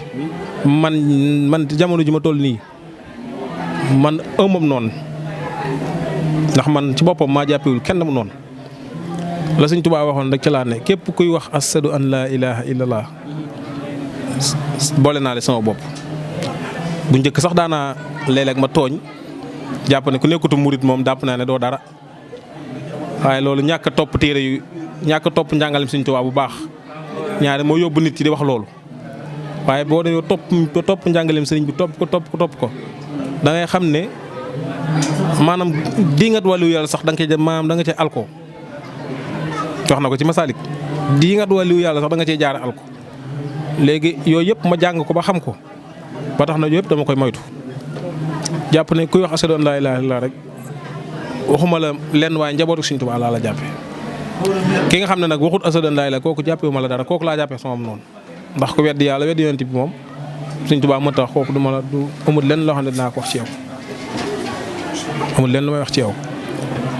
S16: man jamono ji ma toll nii man ëmmam noonu ndax man ci boppam maa jàppewul kenn mu noonu la Serigne Touba waxoon rek ci laa ne képp kuy wax ashadu an laa ilaha illallah boole naa le sama bopp bu njëkk sax daanaa léeg-léeg ma tooñ jàpp ne ku nekkutu murit moom jàpp naa ne doo dara waaye loolu ñàkk a topp téere yu ñàkk a topp njàngalem Sëriñ Tuubaa bu baax ñaare moo yóbbu nit ci di wax loolu waaye boo demee topp njàngalem sëriñ bi topp ko da ngay xam ne maanaam diingat wàllu yàlla sax da nga cee maanaam da nga cee alko wax na ko ci Masalik diingat wàllu yàlla sax da nga cee jaare alko léegi yooyu yëpp ma jàng ko ba xam ko ba tax na yooyu yëpp dama koy moytu jàpp ne kuy wax ashadu an laa ilaaha illallaah rek waxuma la lenn waaye njabootu Sëriñ Tuubaa laa la jàppe ki nga xam ne nag waxut ashadu an laa ilaaha kooku jàppee ma la dara kooku laa jàppee sama noonu ndax ku weddi yàlla weddi yonent bi moom Sëriñ Tuubaa moo tax kooku du amul lenn loo xam ne dinaa ko wax ci yow amul lenn lu may wax ci yow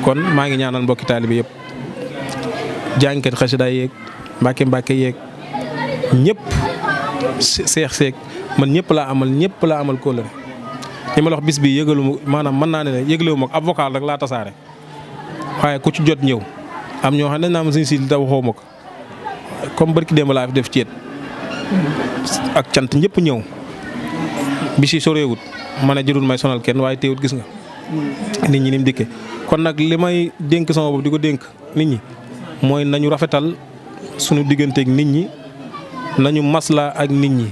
S16: kon maa ngi ñaanal mbokki taalibe yëpp jàngkat xasida yeeg mbàkke yeeg ñëpp seex man ñëpp laa amal kóllëre li ma la wax bis bi yëgalu maanaam mën naa ne yëglewu ma ko ab vocal rek laa tasaare waaye ku ci jot ñëw am ñoo xam ne naa ma Sëriñ Sidi da waxoo ma ko comme barki démb laa fi def ceet ak cant ñëpp ñëw bi si soreewut ma ne jërul may sonal kenn waaye teewut gis nga nit ñi ni mu dikkee kon nag li may dénk sama bopp di ko dénk nit ñi mooy nañu rafetal sunu digganteeg nit ñi nañu maslaa ak nit ñi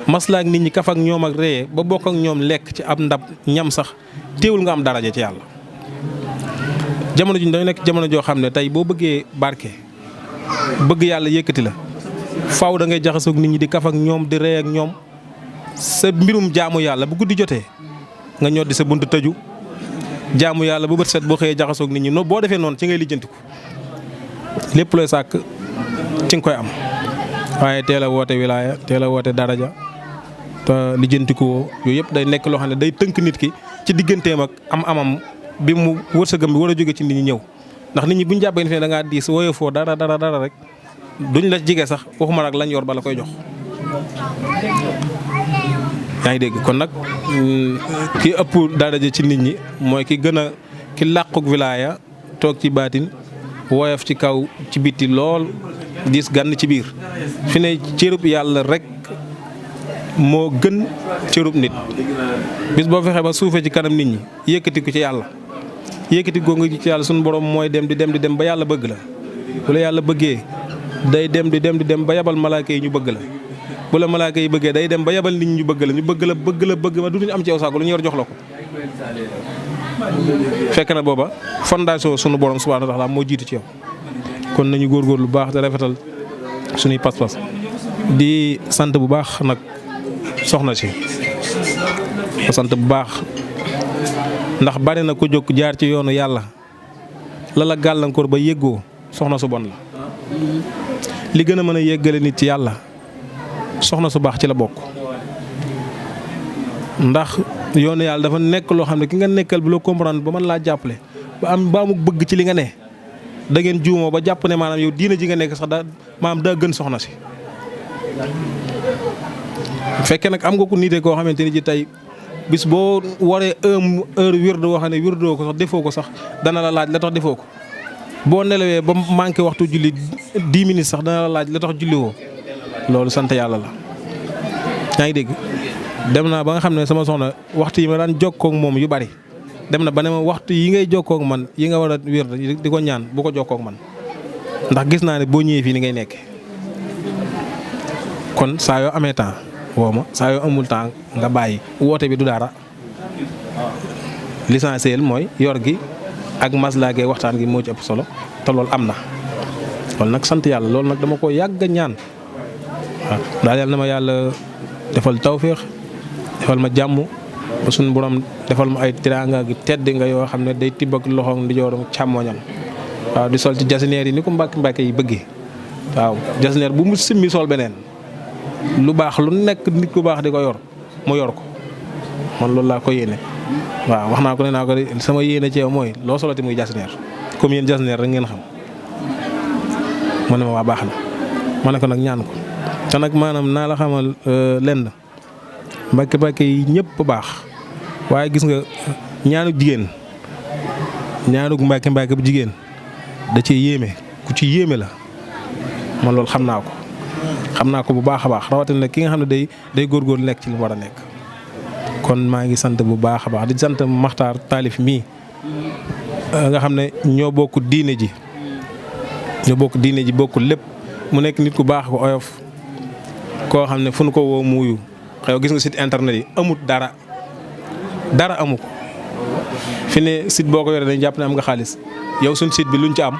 S16: maslaa ak nit ñi kaf ak ñoom ak reye ba bokk ak ñoom lekk ci ab ndab ñam sax teewul nga am daraja ci yàlla. jamono ji dañu nekk jamono joo xam ne tey boo bëggee barke bëgg yàlla yëkkati la faaw da ngay jaxasoog nit ñi di kaf ak ñoom di reye ak ñoom sa mbirum jaamu yàlla bu guddi jotee nga ñoddi sa buntu tëju jaamu yàlla bu bët set boo xëyee jaxasoog nit ñi no boo defee noonu ci ngay lijjantiku lépp looy sàkk ci nga koy am waaye teel a woote wilaaya teel a woote daraja te lijjantikoo yooyu yëpp day nekk loo xam ne day tënk nit ki ci digganteem ak am-amam bi mu wërsëgam bi war a jóge ci nit ñi ñëw ndax nit ñi bu ñu jàppee ne da ngaa diis wooyee foo dara rek duñ la jige sax waxuma nag lañ yor ba la koy jox. yaa ngi dégg kon nag ki ëpp daraja ci nit ñi mooy ki gën a ki làquk wilaaya toog ci baatin woyof ci kaw ci bitti lool diis gann ci biir fi ne cërub yàlla rek moo gën cërub nit bis boo fexee ba suufee ci kanam nit ñi yëkkati ko ci yàlla yëkkati ko nga ci yàlla suñu borom mooy dem di dem ba yàlla bëgg la bu la yàlla bëggee day dem di dem ba yabal malaaka yi ñu bëgg la bu la malaaka yi bëggee day dem ba yabal nit ñi ñu bëgg la bëgg ma dutuñu am ci yow saako lu ñu yor jox la ko fekk na booba fondation sunu borom subhaanahu wa taala moo jiitu ci yow kon nañu góorgóorlu lu baax te rafetal suñuy pas-pas di sant bu baax nag soxna si sant bu baax ndax bari na ko jóg jaar ci yoonu yàlla la gàllankoor ba yëggoo soxna su bon la li gën a mën a yëggale nit ci yàlla soxna su baax ci la bokk ndax yoonu yàlla dafa nekk loo xam ne ki nga nekkal bu la comprendre ba mën laa jàppale ba mu bëgg ci li nga ne da ngeen juumoo ba jàpp ne maanaam yow diina ji nga nekk sax daa gën soxna si fekkee nag am nga ko nitee koo xamante ni ji tey bis boo waree heure wirdo woo xam ne wirdoo ko sax defoo ko sax dana la laaj la tax defoo ko boo nelawee ba manqué waxtu julli 10 minutes sax dana la laaj la tax julli woo loolu sant yàlla la yaa ngi dégg dem naa ba nga xam ne sama soxna waxtu yi ma daan jokkoo ak moom yu bari dem na ba ne ma waxtu yi ngay jokkoo ak man yi nga war a wér di ko ñaan bu ko jokkoo ak man ndax gis naa ne boo ñëwee fii ni ngay nekk kon saa yoo amee temps woo ma saa yoo amul temps nga bàyyi woote bi du dara l'essentiel mooy yor gi ak maslaage waxtaan gi moo ci ëpp solo te loolu am na. loolu nag sant yàlla loolu nag dama ko yàgg a ñaan waaw daal yàlla na ma yàlla defal tawféex defal ma jàmm ba suñu borom defal ma ay tiraanga gi tedd nga yoo xam ne day tibb ak loxoom ndijooram càmmoñam waaw di sol ci jasineer yi ni ko mbàkk yi bëggee waaw jasineer bu mu simmi sol beneen lu baax lu nekk nit ku baax di ko yor mu yor ko man loolu laa ko yéene. waaw wax naa ko ne naa ko sama yéene ci yow mooy loo solati muy jasineer comme yéen jasineer rek ngeen xam mu ne ma waa baax na ma ne ko nag ñaan ko te nag maanaam naa la xamal lenn mbàkke yi ñëpp baax waaye gis nga ñaanu jigéen ñaanug mbàkke bu jigéen da cee yéeme ku ci yéeme la man loolu xam naa ko bu baax a baax rawatina ki nga xam ne day góorgóorlu nekk ci li mu war a nekk. kon maa ngi sant bu baax a baax di sant Maxtaar Taalif mii nga xam ne ñoo bokk diine ji bokk lépp mu nekk nit ku baax ko oyof koo xam ne fu nu ko woo muuyu xew gis nga site internet yi amut dara amu ko fi ne site boo ko yoree dañu jàpp ne am nga xaalis yow suñ site bi luñ ci am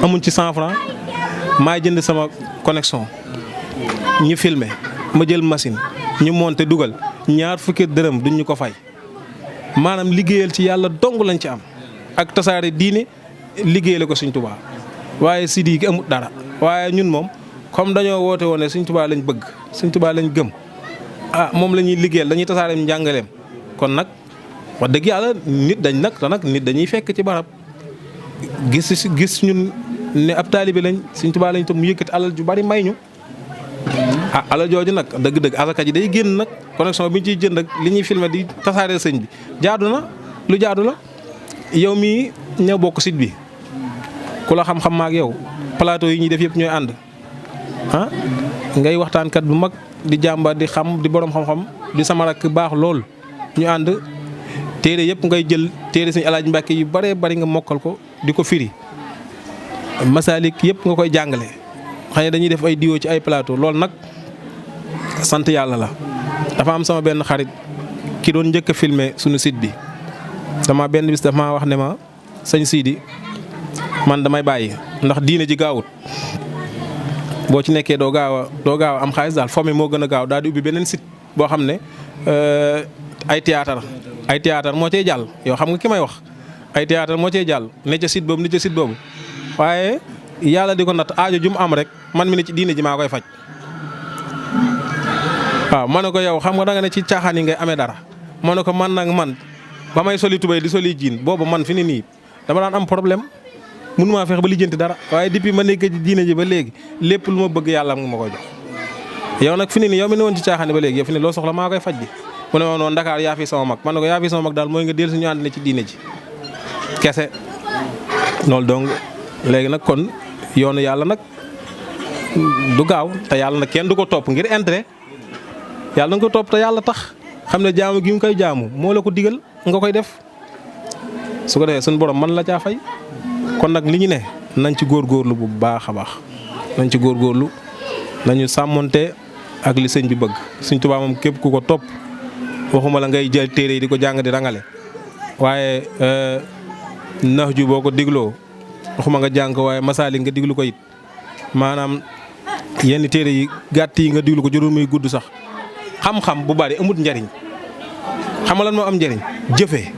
S16: amuñ ci 100 francs maa jënd sama connexion ñu filmer ma jël machine ñu monter dugal ñaar fukki dërëm duñ ñu ko fay maanaam liggéeyal ci yàlla dong lañ ci am ak tasaare diine liggéeyale ko Sëñ Tuubaa waaye site yi amut dara waaye ñun moom comme dañoo woote woon ne Sëñ Tuubaa lañ bëgg Sëñ Tuubaa lañ gëm moom la ñuy liggéeyal dañuy tasaareem njàngaleem kon nag wax dëgg yàlla nit dañ nag te nag nit dañuy fekk ci barab gis ñun ne ab taalibe lañ Sëñ Tuubaa lañ tam mu yëkkati alal ju bari may ñu alal jooju nag dëgg-dëgg asaka ji day génn nag connexion bi ñu ciy jënd ak li ñuy filmer di tasaareel sëñ bi jaadu na lu jaadu la yow mii ñëw bokk site bi ku la xam-xam ma ak yow plateau yi ñuy def yëpp ñooy ànd ngay waxtaankat bu mag di jàmba di xam di borom xam-xam di sama rakk baax lool ñu ànd téere yëpp ngay jël téere Sëñ Alaaji Mbàkke yu bare bari nga mokkal ko di ko firi masalik yëpp nga koy jàngale xëy na dañuy def ay diwo ci ay plateau loolu nag sant yàlla la. dafa am sama benn xarit ki doon njëkk a filmer suñu site bi dama benn bis dafa maa wax ne ma sëñ Sidi man damay bàyyi ndax diine ji gaawut boo ci nekkee doo gaaw a am xaalis daal fomi moo gën a gaaw daal di ubbi beneen site boo xam ne ay théâtre moo cay jàll yow xam nga ki may wax ay théâtre moo cay jàll ne ca site boobu waaye yàlla di ko natt aajo ju mu am rek man mi ne ci diine ji maa koy faj. waaw ma ne ko yow xam nga da nga ne ci caaxaan yi ngay amee dara ma ne ko man ba may soli tubéy di soli jiin boobu man fi ni nii dama daan am problème mënumaa fexe ba lijjanti dara waaye depuis ma nekk ci diine ji ba léegi lépp lu ma bëgg yàlla nga ma koy jox. yow nag fi ni nii yow mi ne woon ci caaxaan ba léegi yow fi ne loo soxla maa koy faj bi mu ne ma noonu Dakar yaa fi sama mag ma ne ko yaa fi sama mag daal mooy nga dellu si ñu ànd ne ci diine ji kese loolu donc léegi nag kon yoonu yàlla nag du gaaw te yàlla nag kenn du ko topp ngir intérêt yàlla nga ko topp te yàlla tax xam ne jaamu gi mu koy jaamu moo la ko digal nga koy def su ko defee suñu borom man la caa fay kon nag li ñu ne nañ ci góorgóorlu bu baax a baax nañ ci góorgóorlu nañu sàmmonte ak li sëñ bi bëgg Sëñ Tuubaa moom képp ku ko topp waxuma la ngay jël téere yi di ko jàng di rangale waaye nax ju boo ko digloo waxuma nga jàng ko waaye masaali nga diglu ko it maanaam yenn téere yi gàtt yi nga diglu ko jurul muy gudd sax xam-xam bu bari amut njariñ xam nga lan moo am njariñ jëfee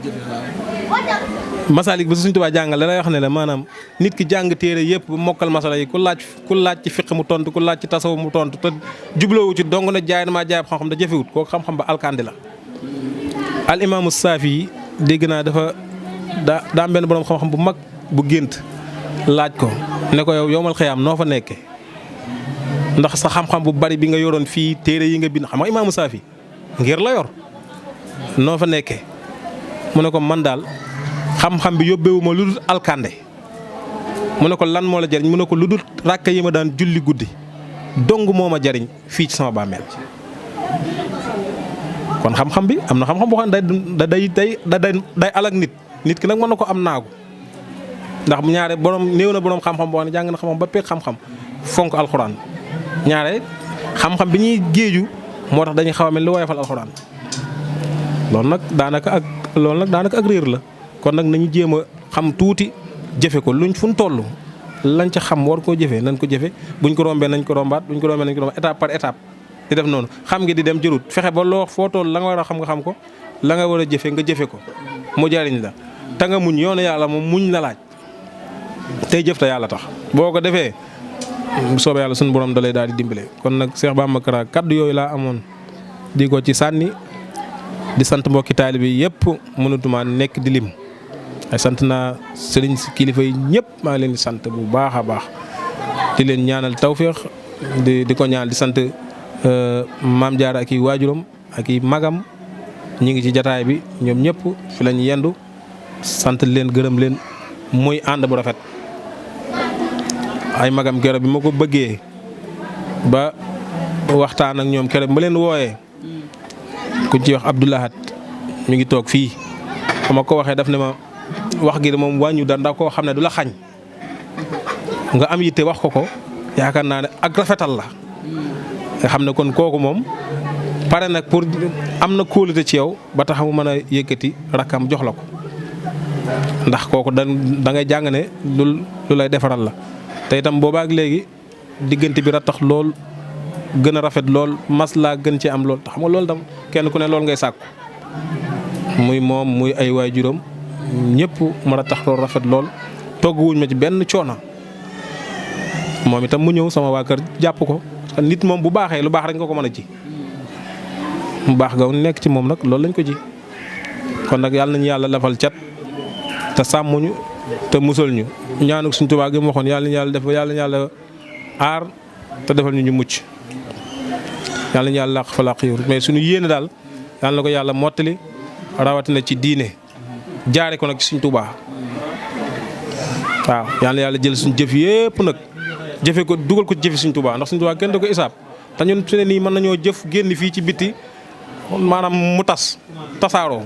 S16: masaalik ba Sëñ Tuubaa jàngal da lay wax ne la maanaam nit ki jàng téere yëpp ba mokkal masala yi ku laaj ci fiq mu tontu ku laaj ci tasaw mu tontu te jubloowu ci dong na jaay na maa jaay xam-xam da jëfewut kooku xam-xam ba alkandi la al imaamu Saafi yi dégg naa dafa daa am benn borom xam-xam bu mag bu gént laaj ko ne ko yow yowmal xiyaam noo fa nekke ndax sa xam-xam bu bari bi nga yoroon fii téere yi nga bind xam nga imaamu Saafi ngir la yor noo fa nekkee mu ne ko man daal xam-xam bi yóbbeewu ma lu dul alkande mu ne ko lan moo la jariñ mu ne ko lu dul ràkka yi ma daan julli guddi dong moo ma jariñ fii ci sama bàmmeel kon xam-xam bi am na xam-xam boo xam ne day alak nit ki nag mën na ko am naagu ndax ñaare borom néew na borom xam-xam boo xam ne jàng na xam-xam ba peeg xam-xam fonk alxuraan ñaare xam-xam bi ñuy géeju moo tax dañuy xaw a mel lu woyofal alxuraan loolu nag daanaka ak réer la kon nag nañu jéem a xam tuuti jëfe ko luñ fu ñu toll lañ ca xam war koo jëfee nañ ko jëfe buñ ko rombee nañ ko rombaat buñ ko rombee nañ ko rombaat étape par étape di def noonu xam ngi di dem jërut fexe ba loo foo toll la nga war a xam nga xam ko la nga war a jëfe nga jëfe ko mu jariñ la te nga muñ yoonu yàlla moom muñ la laaj tey jëf te yàlla tax boo ko defee bu soobee yàlla suñu borom da lay daal di dimbale kon nag Cheikh Bamba Kara kaddu yooyu laa amoon di ko ci sànni di sant mbokki taalibe yi yëpp mënatuma nekk di lim ay sant naa sëriñ si kilifa yi ñëpp maa ngi leen di sant bu baax a baax di leen ñaanal tawféex di ko ñaanal di sant maam Jaara ak i waajuram ak i magam ñi ngi ci jataay bi ñoom ñëpp fi lañ yendu sant leen gërëm leen muy ànd bu rafet ay magam keroog bi ma ko bëggee ba waxtaan ak ñoom keroog ma leen wooyee ku ci wax Abdoulahat mi ngi toog fii ba ma ko waxee daf ne ma wax gi moom wàññu dara ndax koo xam ne du la xañ nga am yitte wax ko yaakaar naa ne ak rafetal la nga xam ne kon kooku moom pare nag pour am na kóolute ci yow ba tax mu mën a yëkkati rakkam jox la ko ndax kooku da ngay jàng ne lu lay defaral la te itam boobaak léegi diggante bi rattax lool gën a rafet lool mas laa gën ci am lool te xam nga loolu tam kenn ku ne lool ngay sàkku muy moom muy ay waajuram ñëpp mën a tax lool rafet lool togg wuñ ma ci benn coono moom itam mu ñëw sama waa kër jàpp ko nit moom bu baaxee lu baax rek nga ko mën a ji mu baax ga nekk ci moom nag loolu lañ ko ji kon nag yàlla nañu yàlla lafal cat te sàmmuñu te musal ñu ñaanuk suñ Tuubaa gi mu waxoon yàlla nañu yàlla def yàlla nañu yàlla aar te defal ñu mucc yàlla nañu yàlla làq fa làq yor mais suñu yéene daal yàlla na ko yàlla mottali rawatina ci diine jaare ko nag ci suñ Tuubaa waaw yàlla na yàlla jël suñ jëf yépp nag jëfe ko dugal ko ci jëfi suñ Tuubaa ndax suñ Tuubaa kenn da ko isaab te ñun su ne nii mën nañoo jëf génn fii ci bitti maanaam mu tasaaroo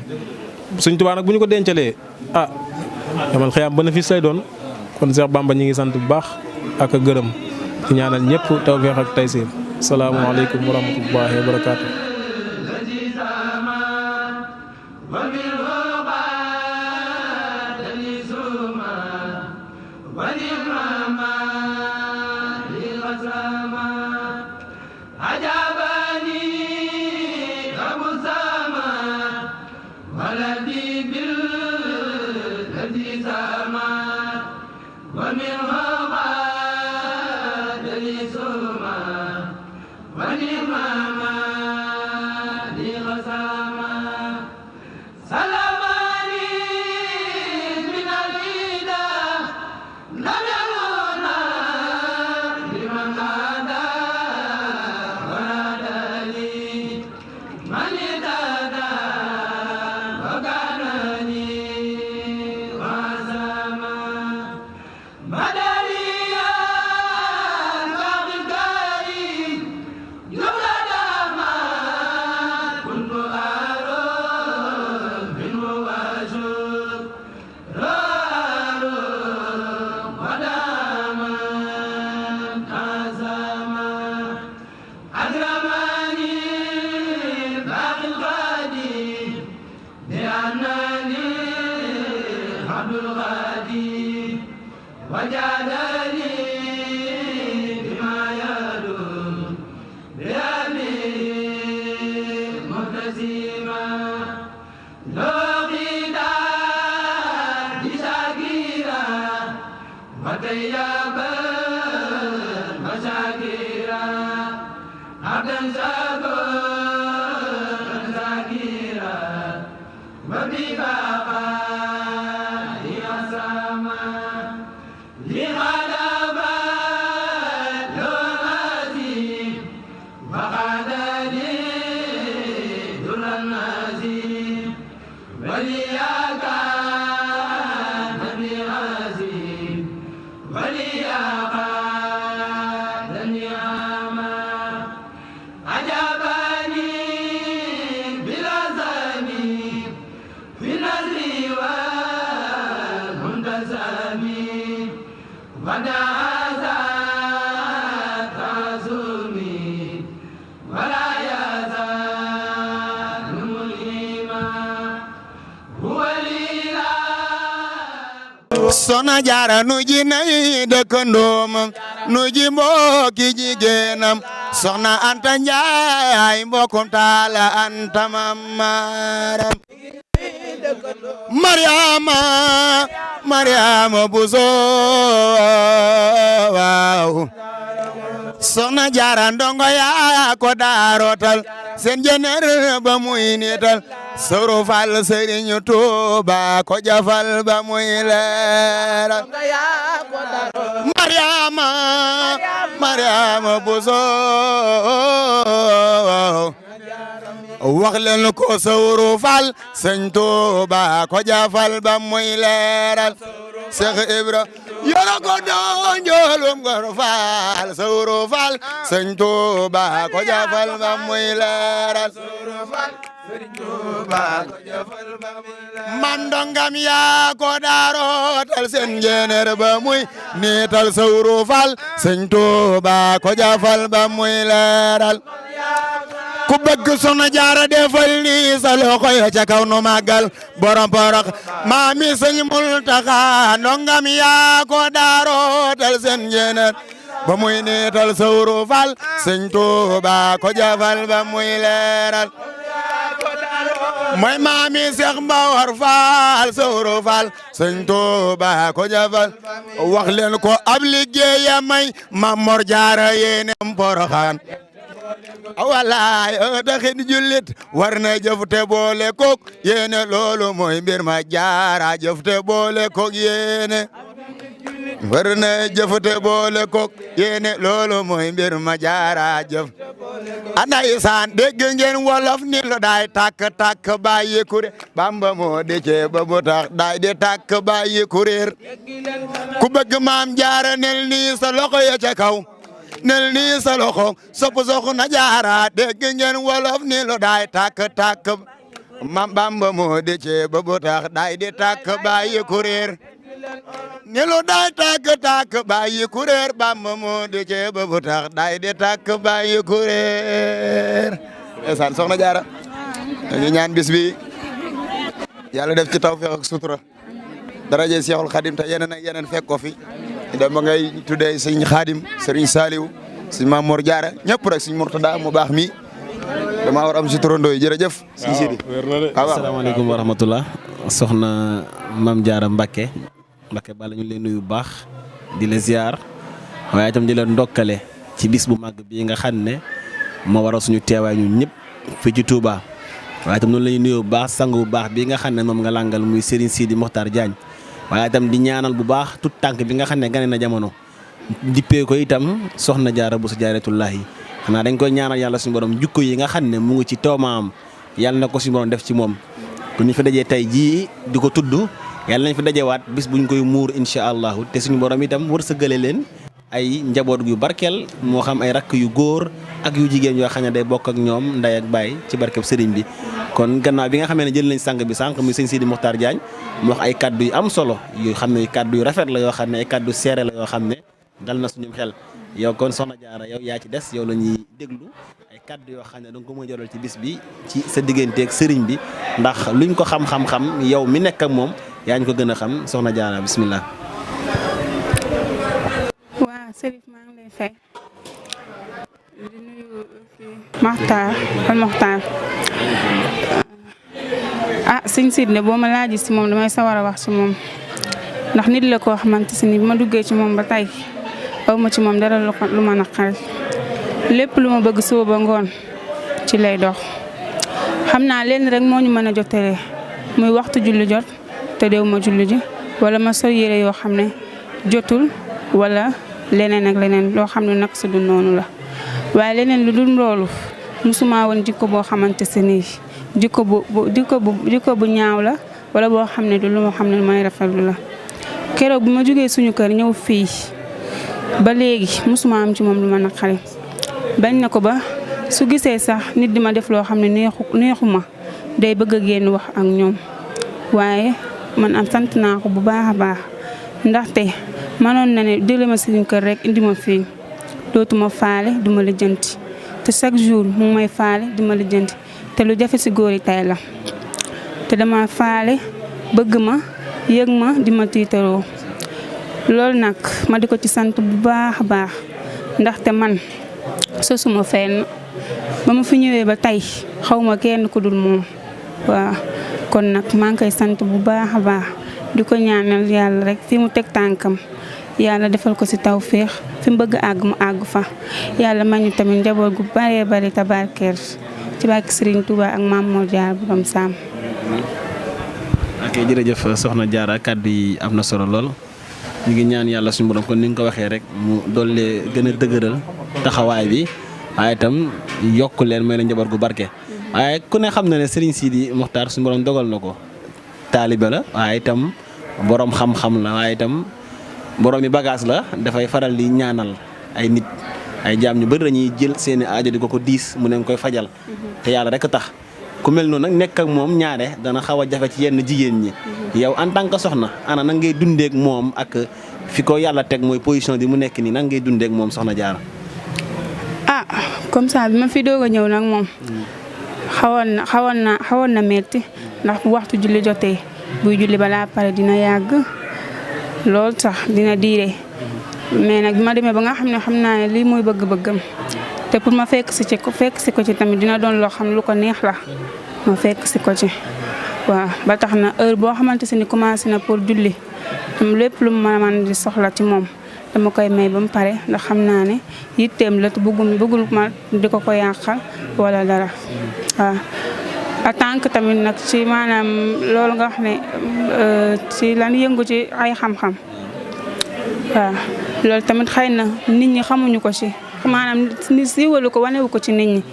S16: suñ Tuubaa nag bu ñu ko dencalee yamal xëyam bénéfice lay doon kon Cheikh Bamba ñi ngi sant bu baax ak a gërëm di ñaanal ñëpp tawfeex ak taysiir salaamaaleykum wa rahmatullaahi wa barakaatu.
S1: Soxna Jaara nuji nay dëkkandoom nuji mbokki jigéenam Soxna Anta Njaay mbokkum Taala Anta Mamaram Mariama Buso waaw Soxna Jaara ndongo yaa ko daarootal seen jener ba muy niital Sawru Fall Sëriñ Tuuba ko jafal ba muy leeral Mariama Buso wax leen ko Sawru Fall Sëriñ Tuuba ko jafal ba muy leeral Cheikh Ibra yoro ko doon joolum Gor Fall Sawru Fall Sëriñ Tuuba ko jafal ba muy leeral man dongam yaa ko daarootal seen jener ba muy niital Sawru Fall Sëriñ Tuuba ko jafal ba muy leeral ku bëgg Soxna Jaara defal ni sa loxo ya ca kaw nu màggal borom Porox maami Sëñ Muntaxa ndongam yaa ko daarootal seen jener ba muy niital Sawru Fall Sëñ Tuuba ko jafal ba muy leeral mooy maami Seex Mbawar Fall Sawru Fall Sëñ Tuuba ko jafal wax leen ko ab liggéeya may Maam Mor Jaara yéenem Poroxaan walaay taxit jullit war na jëfte boole kook yéene loolu mooy mbir ma Jaara jëfte boole kook yéene war na jëfte boole kook yéene loolu mooy mbir ma Jaara jëf andaysaan dégg ngeen wolof ni lo daay takk takk bàyyi kuréer Bamba moo dëcce ba bu tax daay di takk bàyyi kuréer ku bëgg Maam Jaara nel nii sa loxo ya ca kaw nel nii sa loxo sopp Soxna Jaara dégg ngeen wolof ni lo daay takk takk Maam Bamba moo dëcce ba bu tax daay di takk bàyyi kuréer ni lo daay takk takk bàyyi kuréer Bamba moo dëcce ba bu tax daay di takk bàyyi kuréer ndeysaan Soxna Jaara ñu ñaan bis bi Yàlla def ci tawfeex ak sutura daraje Seexul Xadim te yeneen ak yeneen fekk ko fi dama ngay tuddee sëñ Xaadim sëriñ Saaliw sëñ Maam Mor Jaara ñëpp rek sëñ Murtada mu baax mi dama war am si turandoo yi jërëjëf sëñ Sidi
S11: asalaamaaleykum wa rahmatullah soxna Maam Jaara Mbacke bala ñu leen nuyu bu baax di la ziar waaye itam di la ndokkale ci bis bu màgg bii nga xam ne moo waral suñu teewaay ñun ñëpp fii ci Touba waaye itam noonu la ñuy nuyu bu baax sang bu baax bii nga xam ne moom nga làngal muy Serigne Sidi Mokhtar Diagne waaye itam di ñaanal bu baax tout tànk bi nga xam ne gane na jamono dippee ko itam Soxna Jaara Buso Jaaratullaahi xanaa dañ koy ñaanal yàlla suñu borom jukko yi nga xam ne mu ngi ci toomaam yàlla na ko suñu borom def ci moom ku ñu fi dajee tey jii di ko tudd yàlla nañ fi dajewaat bis buñ koy muur incha allahu te suñu borom itam wërsëgale leen ay njaboot yu barkeel moo xam ay rakk yu góor ak yu jigéen yoo xam ne day bokk ak ñoom nday ak baay ci barkeb sëriñ bi kon gannaaw bi nga xamee ne jël nañ sang bi sànq muy sëñ Sidi Mokhtar Diagne mu wax ay kaddu yu am solo yoo xam ne kaddu yu rafet la yoo xam ne ay kaddu seere la yoo xam ne dal na suñu xel yow kon Soxna Jaara yow yaa ci des yow la ñuy déglu ay kaddu yoo xam ne danga ko mën a joral ci bis bi ci sa digganteeg sëriñ bi ndax luñ ko xam-xam-xam yow mi nekk ak moom yaa ñu ko gën a xam Soxna Jaara bismillah.
S17: waaw Serif maa ngi lay fay di nuyu Mokhtar al Mokhtar sëñ Sidi ne boo ma laajee si moom damay sawar a wax ci moom ndax nit la koo xamante si ni bi ma duggee ci moom ba tey aw ma ci moom dara lu ma naqari lépp lu ma bëgg suba ba ngoon ci lay dox xam naa leen rek moo ñu mën a jotalee muy waxtu julli jot te dew ma julli ji wala ma sol yére yoo xam ne jotul wala leneen ak leneen loo xam ne nag su dul noonu la waaye leneen lu dul loolu musuma woon jikko boo xamante si nii jikko bu ñaaw la wala boo xam ne du lu moo xam ne may rafetlu la keroog bi ma jógee suñu kër ñëw fii ba léegi musuma am ci moom lu ma naqari bañ na ko ba su gisee sax nit di ma def loo xam ne neexuma day bëgg a génn wax ak ñoom waaye man am sant naa ko bu baax a baax ndaxte mënoon na ne jële ma suñu kër rek indi ma fii dootuma faale duma lijjanti te chaque jour mu may faale duma lijjanti te lu jafe si góor yi tey la te dama faale bëgg ma yëg ma di ma tiitaroo loolu nag ma di ko ci sant bu baax a baax ndaxte man sosuma fenn ba ma fi ñëwee ba tey xawma kenn ku dul moom waaw kon nag maa ngi koy sant bu baax a baax di ko ñaanal yàlla rek fi mu teg tànkam yàlla defal ko ci tawféex fi mu bëgg àgg mu àgg fa yàlla may ñu tamit njaboot gu baree bari tabarkeer ci barke Serigne Touba ak Mame Mor Diarra borom Sam.
S11: ok jërëjëf soxna Diarra kàddu yi am na solo lool ñu ngi ñaan yàlla suñu borom kon ni nga ko waxee rek mu dolli gën a dëgëral taxawaay bi waaye itam yokk leen may la njaboot gu barke. waaye ku ne xam na ne Serigne Sidi Mokhtar suñu borom dogal na ko taalibe la waaye itam borom xam-xam la waaye itam borom yi bagage la dafay faral di ñaanal ay nit ay jaam ñu bëri dañuy jël seeni aajo di ko diis mu ne koy fajal te yàlla rek tax ku mel noonu nag nekk ak moom ñaare dana xaw a jafe ci yenn jigéen ñi yow en tant que soxna ana nan ngay dundeek moom ak fi ko yàlla teg mooy position bi mu nekk nii nan ngay dundeek moom soxna Diarra.
S17: ah comme ça bi ma fi doog a ñëw nag moom xawoon na metti ndax bu waxtu julli jotee buy julli balaa pare dina yàgg lool sax dina diire mais nag bi ma demee ba nga xam ne xam naa ne lii mooy bëgg-bëggam te pour ma fekk si ko ci tamit dina doon loo xam ne lu ko neex la ma fekk si ko ci waaw ba tax na heure boo xamante si ni commencé na pour julli am lépp lu mu mën di soxla ci moom dama koy may ba mu pare ndax xam naa ne yitteem la te bëggul ma di ko yàqal wala dara waaw. en tant que tamit nag ci maanaam loolu nga wax ne ci lan yëngu ci ay xam-xam waaw loolu tamit xëy na nit ñi xamuñu ko ci maanaam ni siiwalu ko wanewu ko ci nit ñi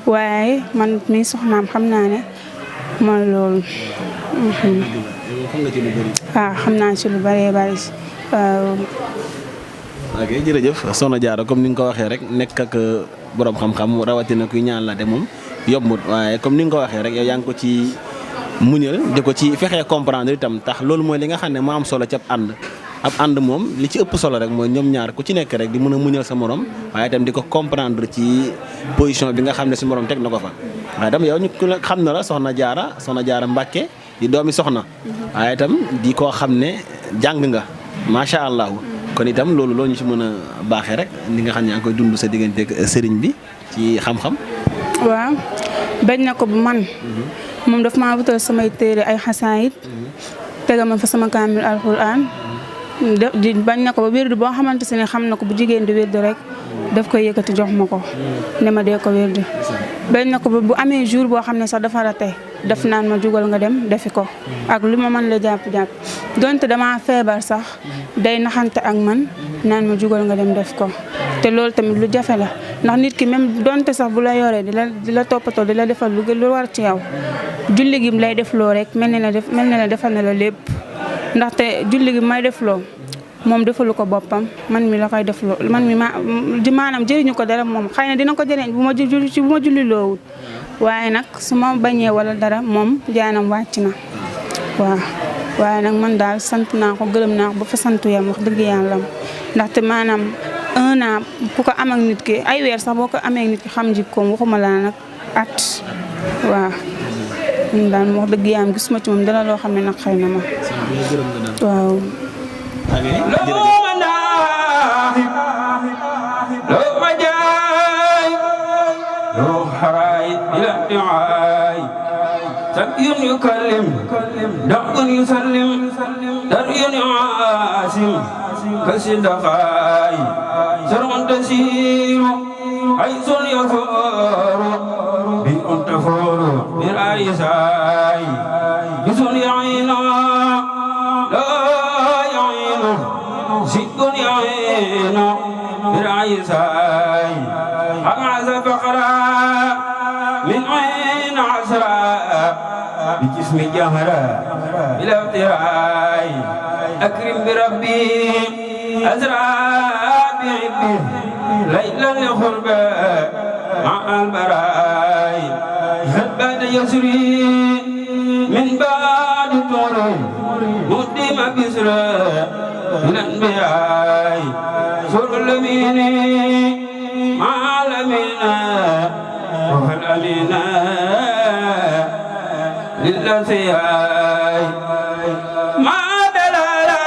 S17: waaye man mi soxnaam xam naa ne mooy loolu. waaw xam naa ci lu bëree bëri waaw.
S11: ok jërëjëf soxna Diarra comme ni nga ko waxee rek nekk ak borom xam-xam rawatina kuy ñaan la de moom yombut waaye comme ni nga ko waxee rek yow yaa ngi ko ci muñal di ko ci fexee comprendre itam tax loolu mooy li nga xam ne moo am solo ci ab ànd moom li ci ëpp solo rek mooy ñoom ñaar ku ci nekk rek di mën a muñal sa morom waaye itam di ko comprendre ci position bi nga xam ne si morom teg na ko fa waaye itam yow ñu xam na la soxna Diarra Mbacke di doomi soxna waaye itam di koo xam ne jàng nga macha allah kon itam loolu loo ñu ci mën a baaxee rek li nga xam ne yaa ngi koy dund sa digganteeg sëriñ bi ci xam-xam.
S17: waaw bañ na ko bu man moom daf maa wutal samay téere ay xasaayit tegal ma fa sama kaamil alxuraan di bañ na ko ba wérdu boo xamante ne xam na ko bu jigéen di wérdu rek daf koy yëkkati jox ma ko ne ma dee ko wérdu bañ na ko ba bu amee jour boo xam ne sax dafa rate daf naan ma jugal nga dem defi ko ak lu ma mën la jàpp-jàpp donte dama feebar sax day naxante ak man naan ma jugal nga dem def ko te loolu tamit lu jafe la ndax nit ki même donte sax bu la yoree di la toppatoo di la defal lu war ci yow julli gi lay def loo rek mel na la defal na la lépp ndaxte julli gi may def loo moom defalu ko boppam man mi la koy def loo man mi maanaam jëriñu ko dara moom xëy na dina ko jëriñ bu ma julli loowul waaye nag su ma bañee wala dara moom jaanam wàcc na waaw waaye nag man daal sant naa ko gërëm naa ko ba fa santu yam wax dëgg yàlla ndaxte maanaam 1 an ku ko am ak nit ki ay weer sax boo ko amee ak nit ki xam jikkoom waxuma laa nag at waaw man daal wax dëgg yàlla gisuma ci moom dara loo xam ne nag xëy na ma waaw.
S8: يكلم دق يسلم دري عاسم كالصدقاء سرع تسير حيث يفور بئر تفور بالعيساي يسر يعين لا يعين سد يعين بالعيساي أقعز فقرا من عين عسراء بجسم جهرا بلا ابتراء أكرم بربي أزرع بعبه ليلا لخربا مع البراء هبان يسري من بعد طول مدم بسرى الأنبياء سر الأمين مع الأمين وهو الأمين للأنسياء ما دلالا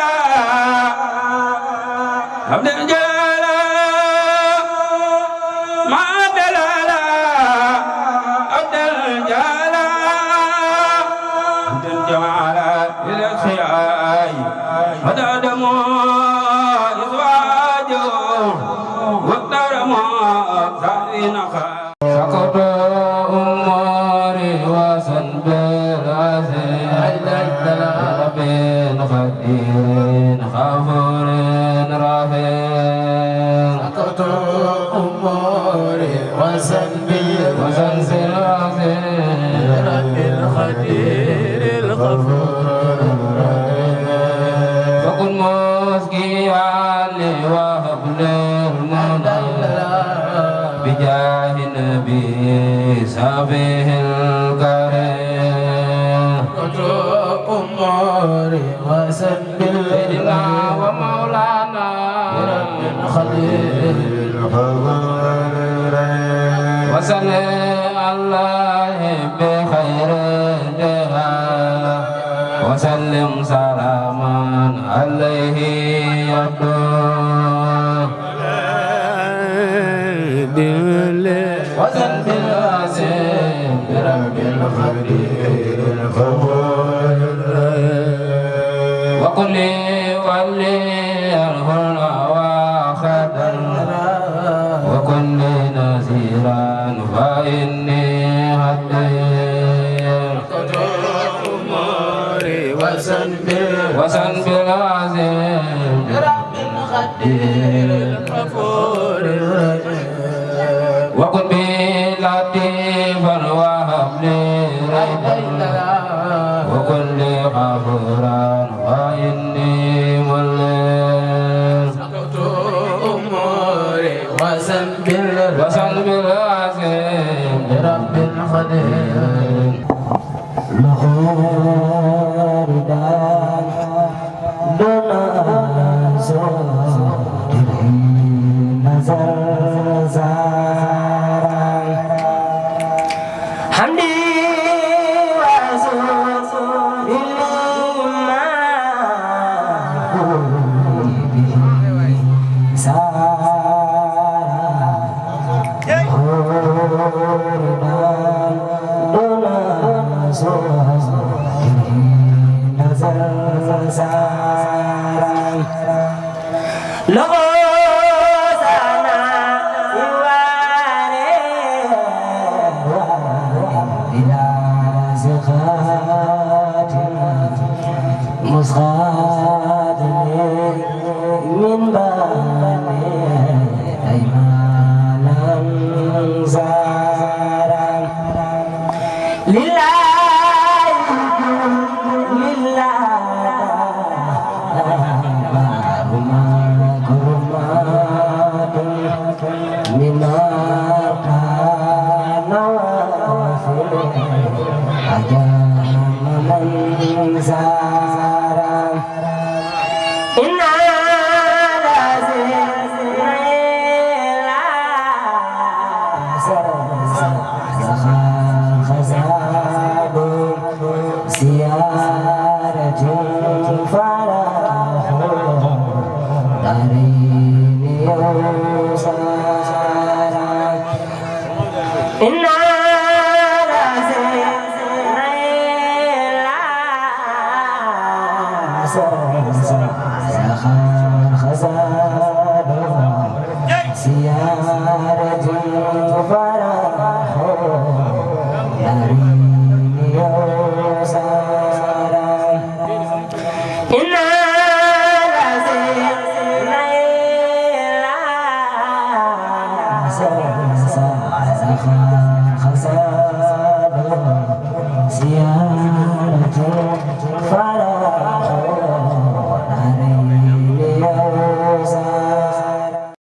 S8: ودادم إزواجه واقترم سعين سقط أموري وسنب العزيز بين خدير غفور رحيم سقط أموري وسنب العزيز بين خدير الغفور فكن مسكيا لي وهب المنى بجاه النبي سبيه الكريم قدر أموري وسبل سيدنا ومولانا رب الخليل وصلي الله بخير الجهاد وسلم سلاما عليه يدوم وزن بالعزيم برب الخبير الغفور وقل لي ولي الهنا واخدا وكن لي نذيرا فإني هدير وزن بالعزيم برب الخبير الغفور وكن بي لطيفا وهب لي ريبا وكن لي غفورا وإني مليم سقط أموري وزن بالعزيم برب الخدير له ردان دون نظر حمدي وزور لما
S18: Yeah.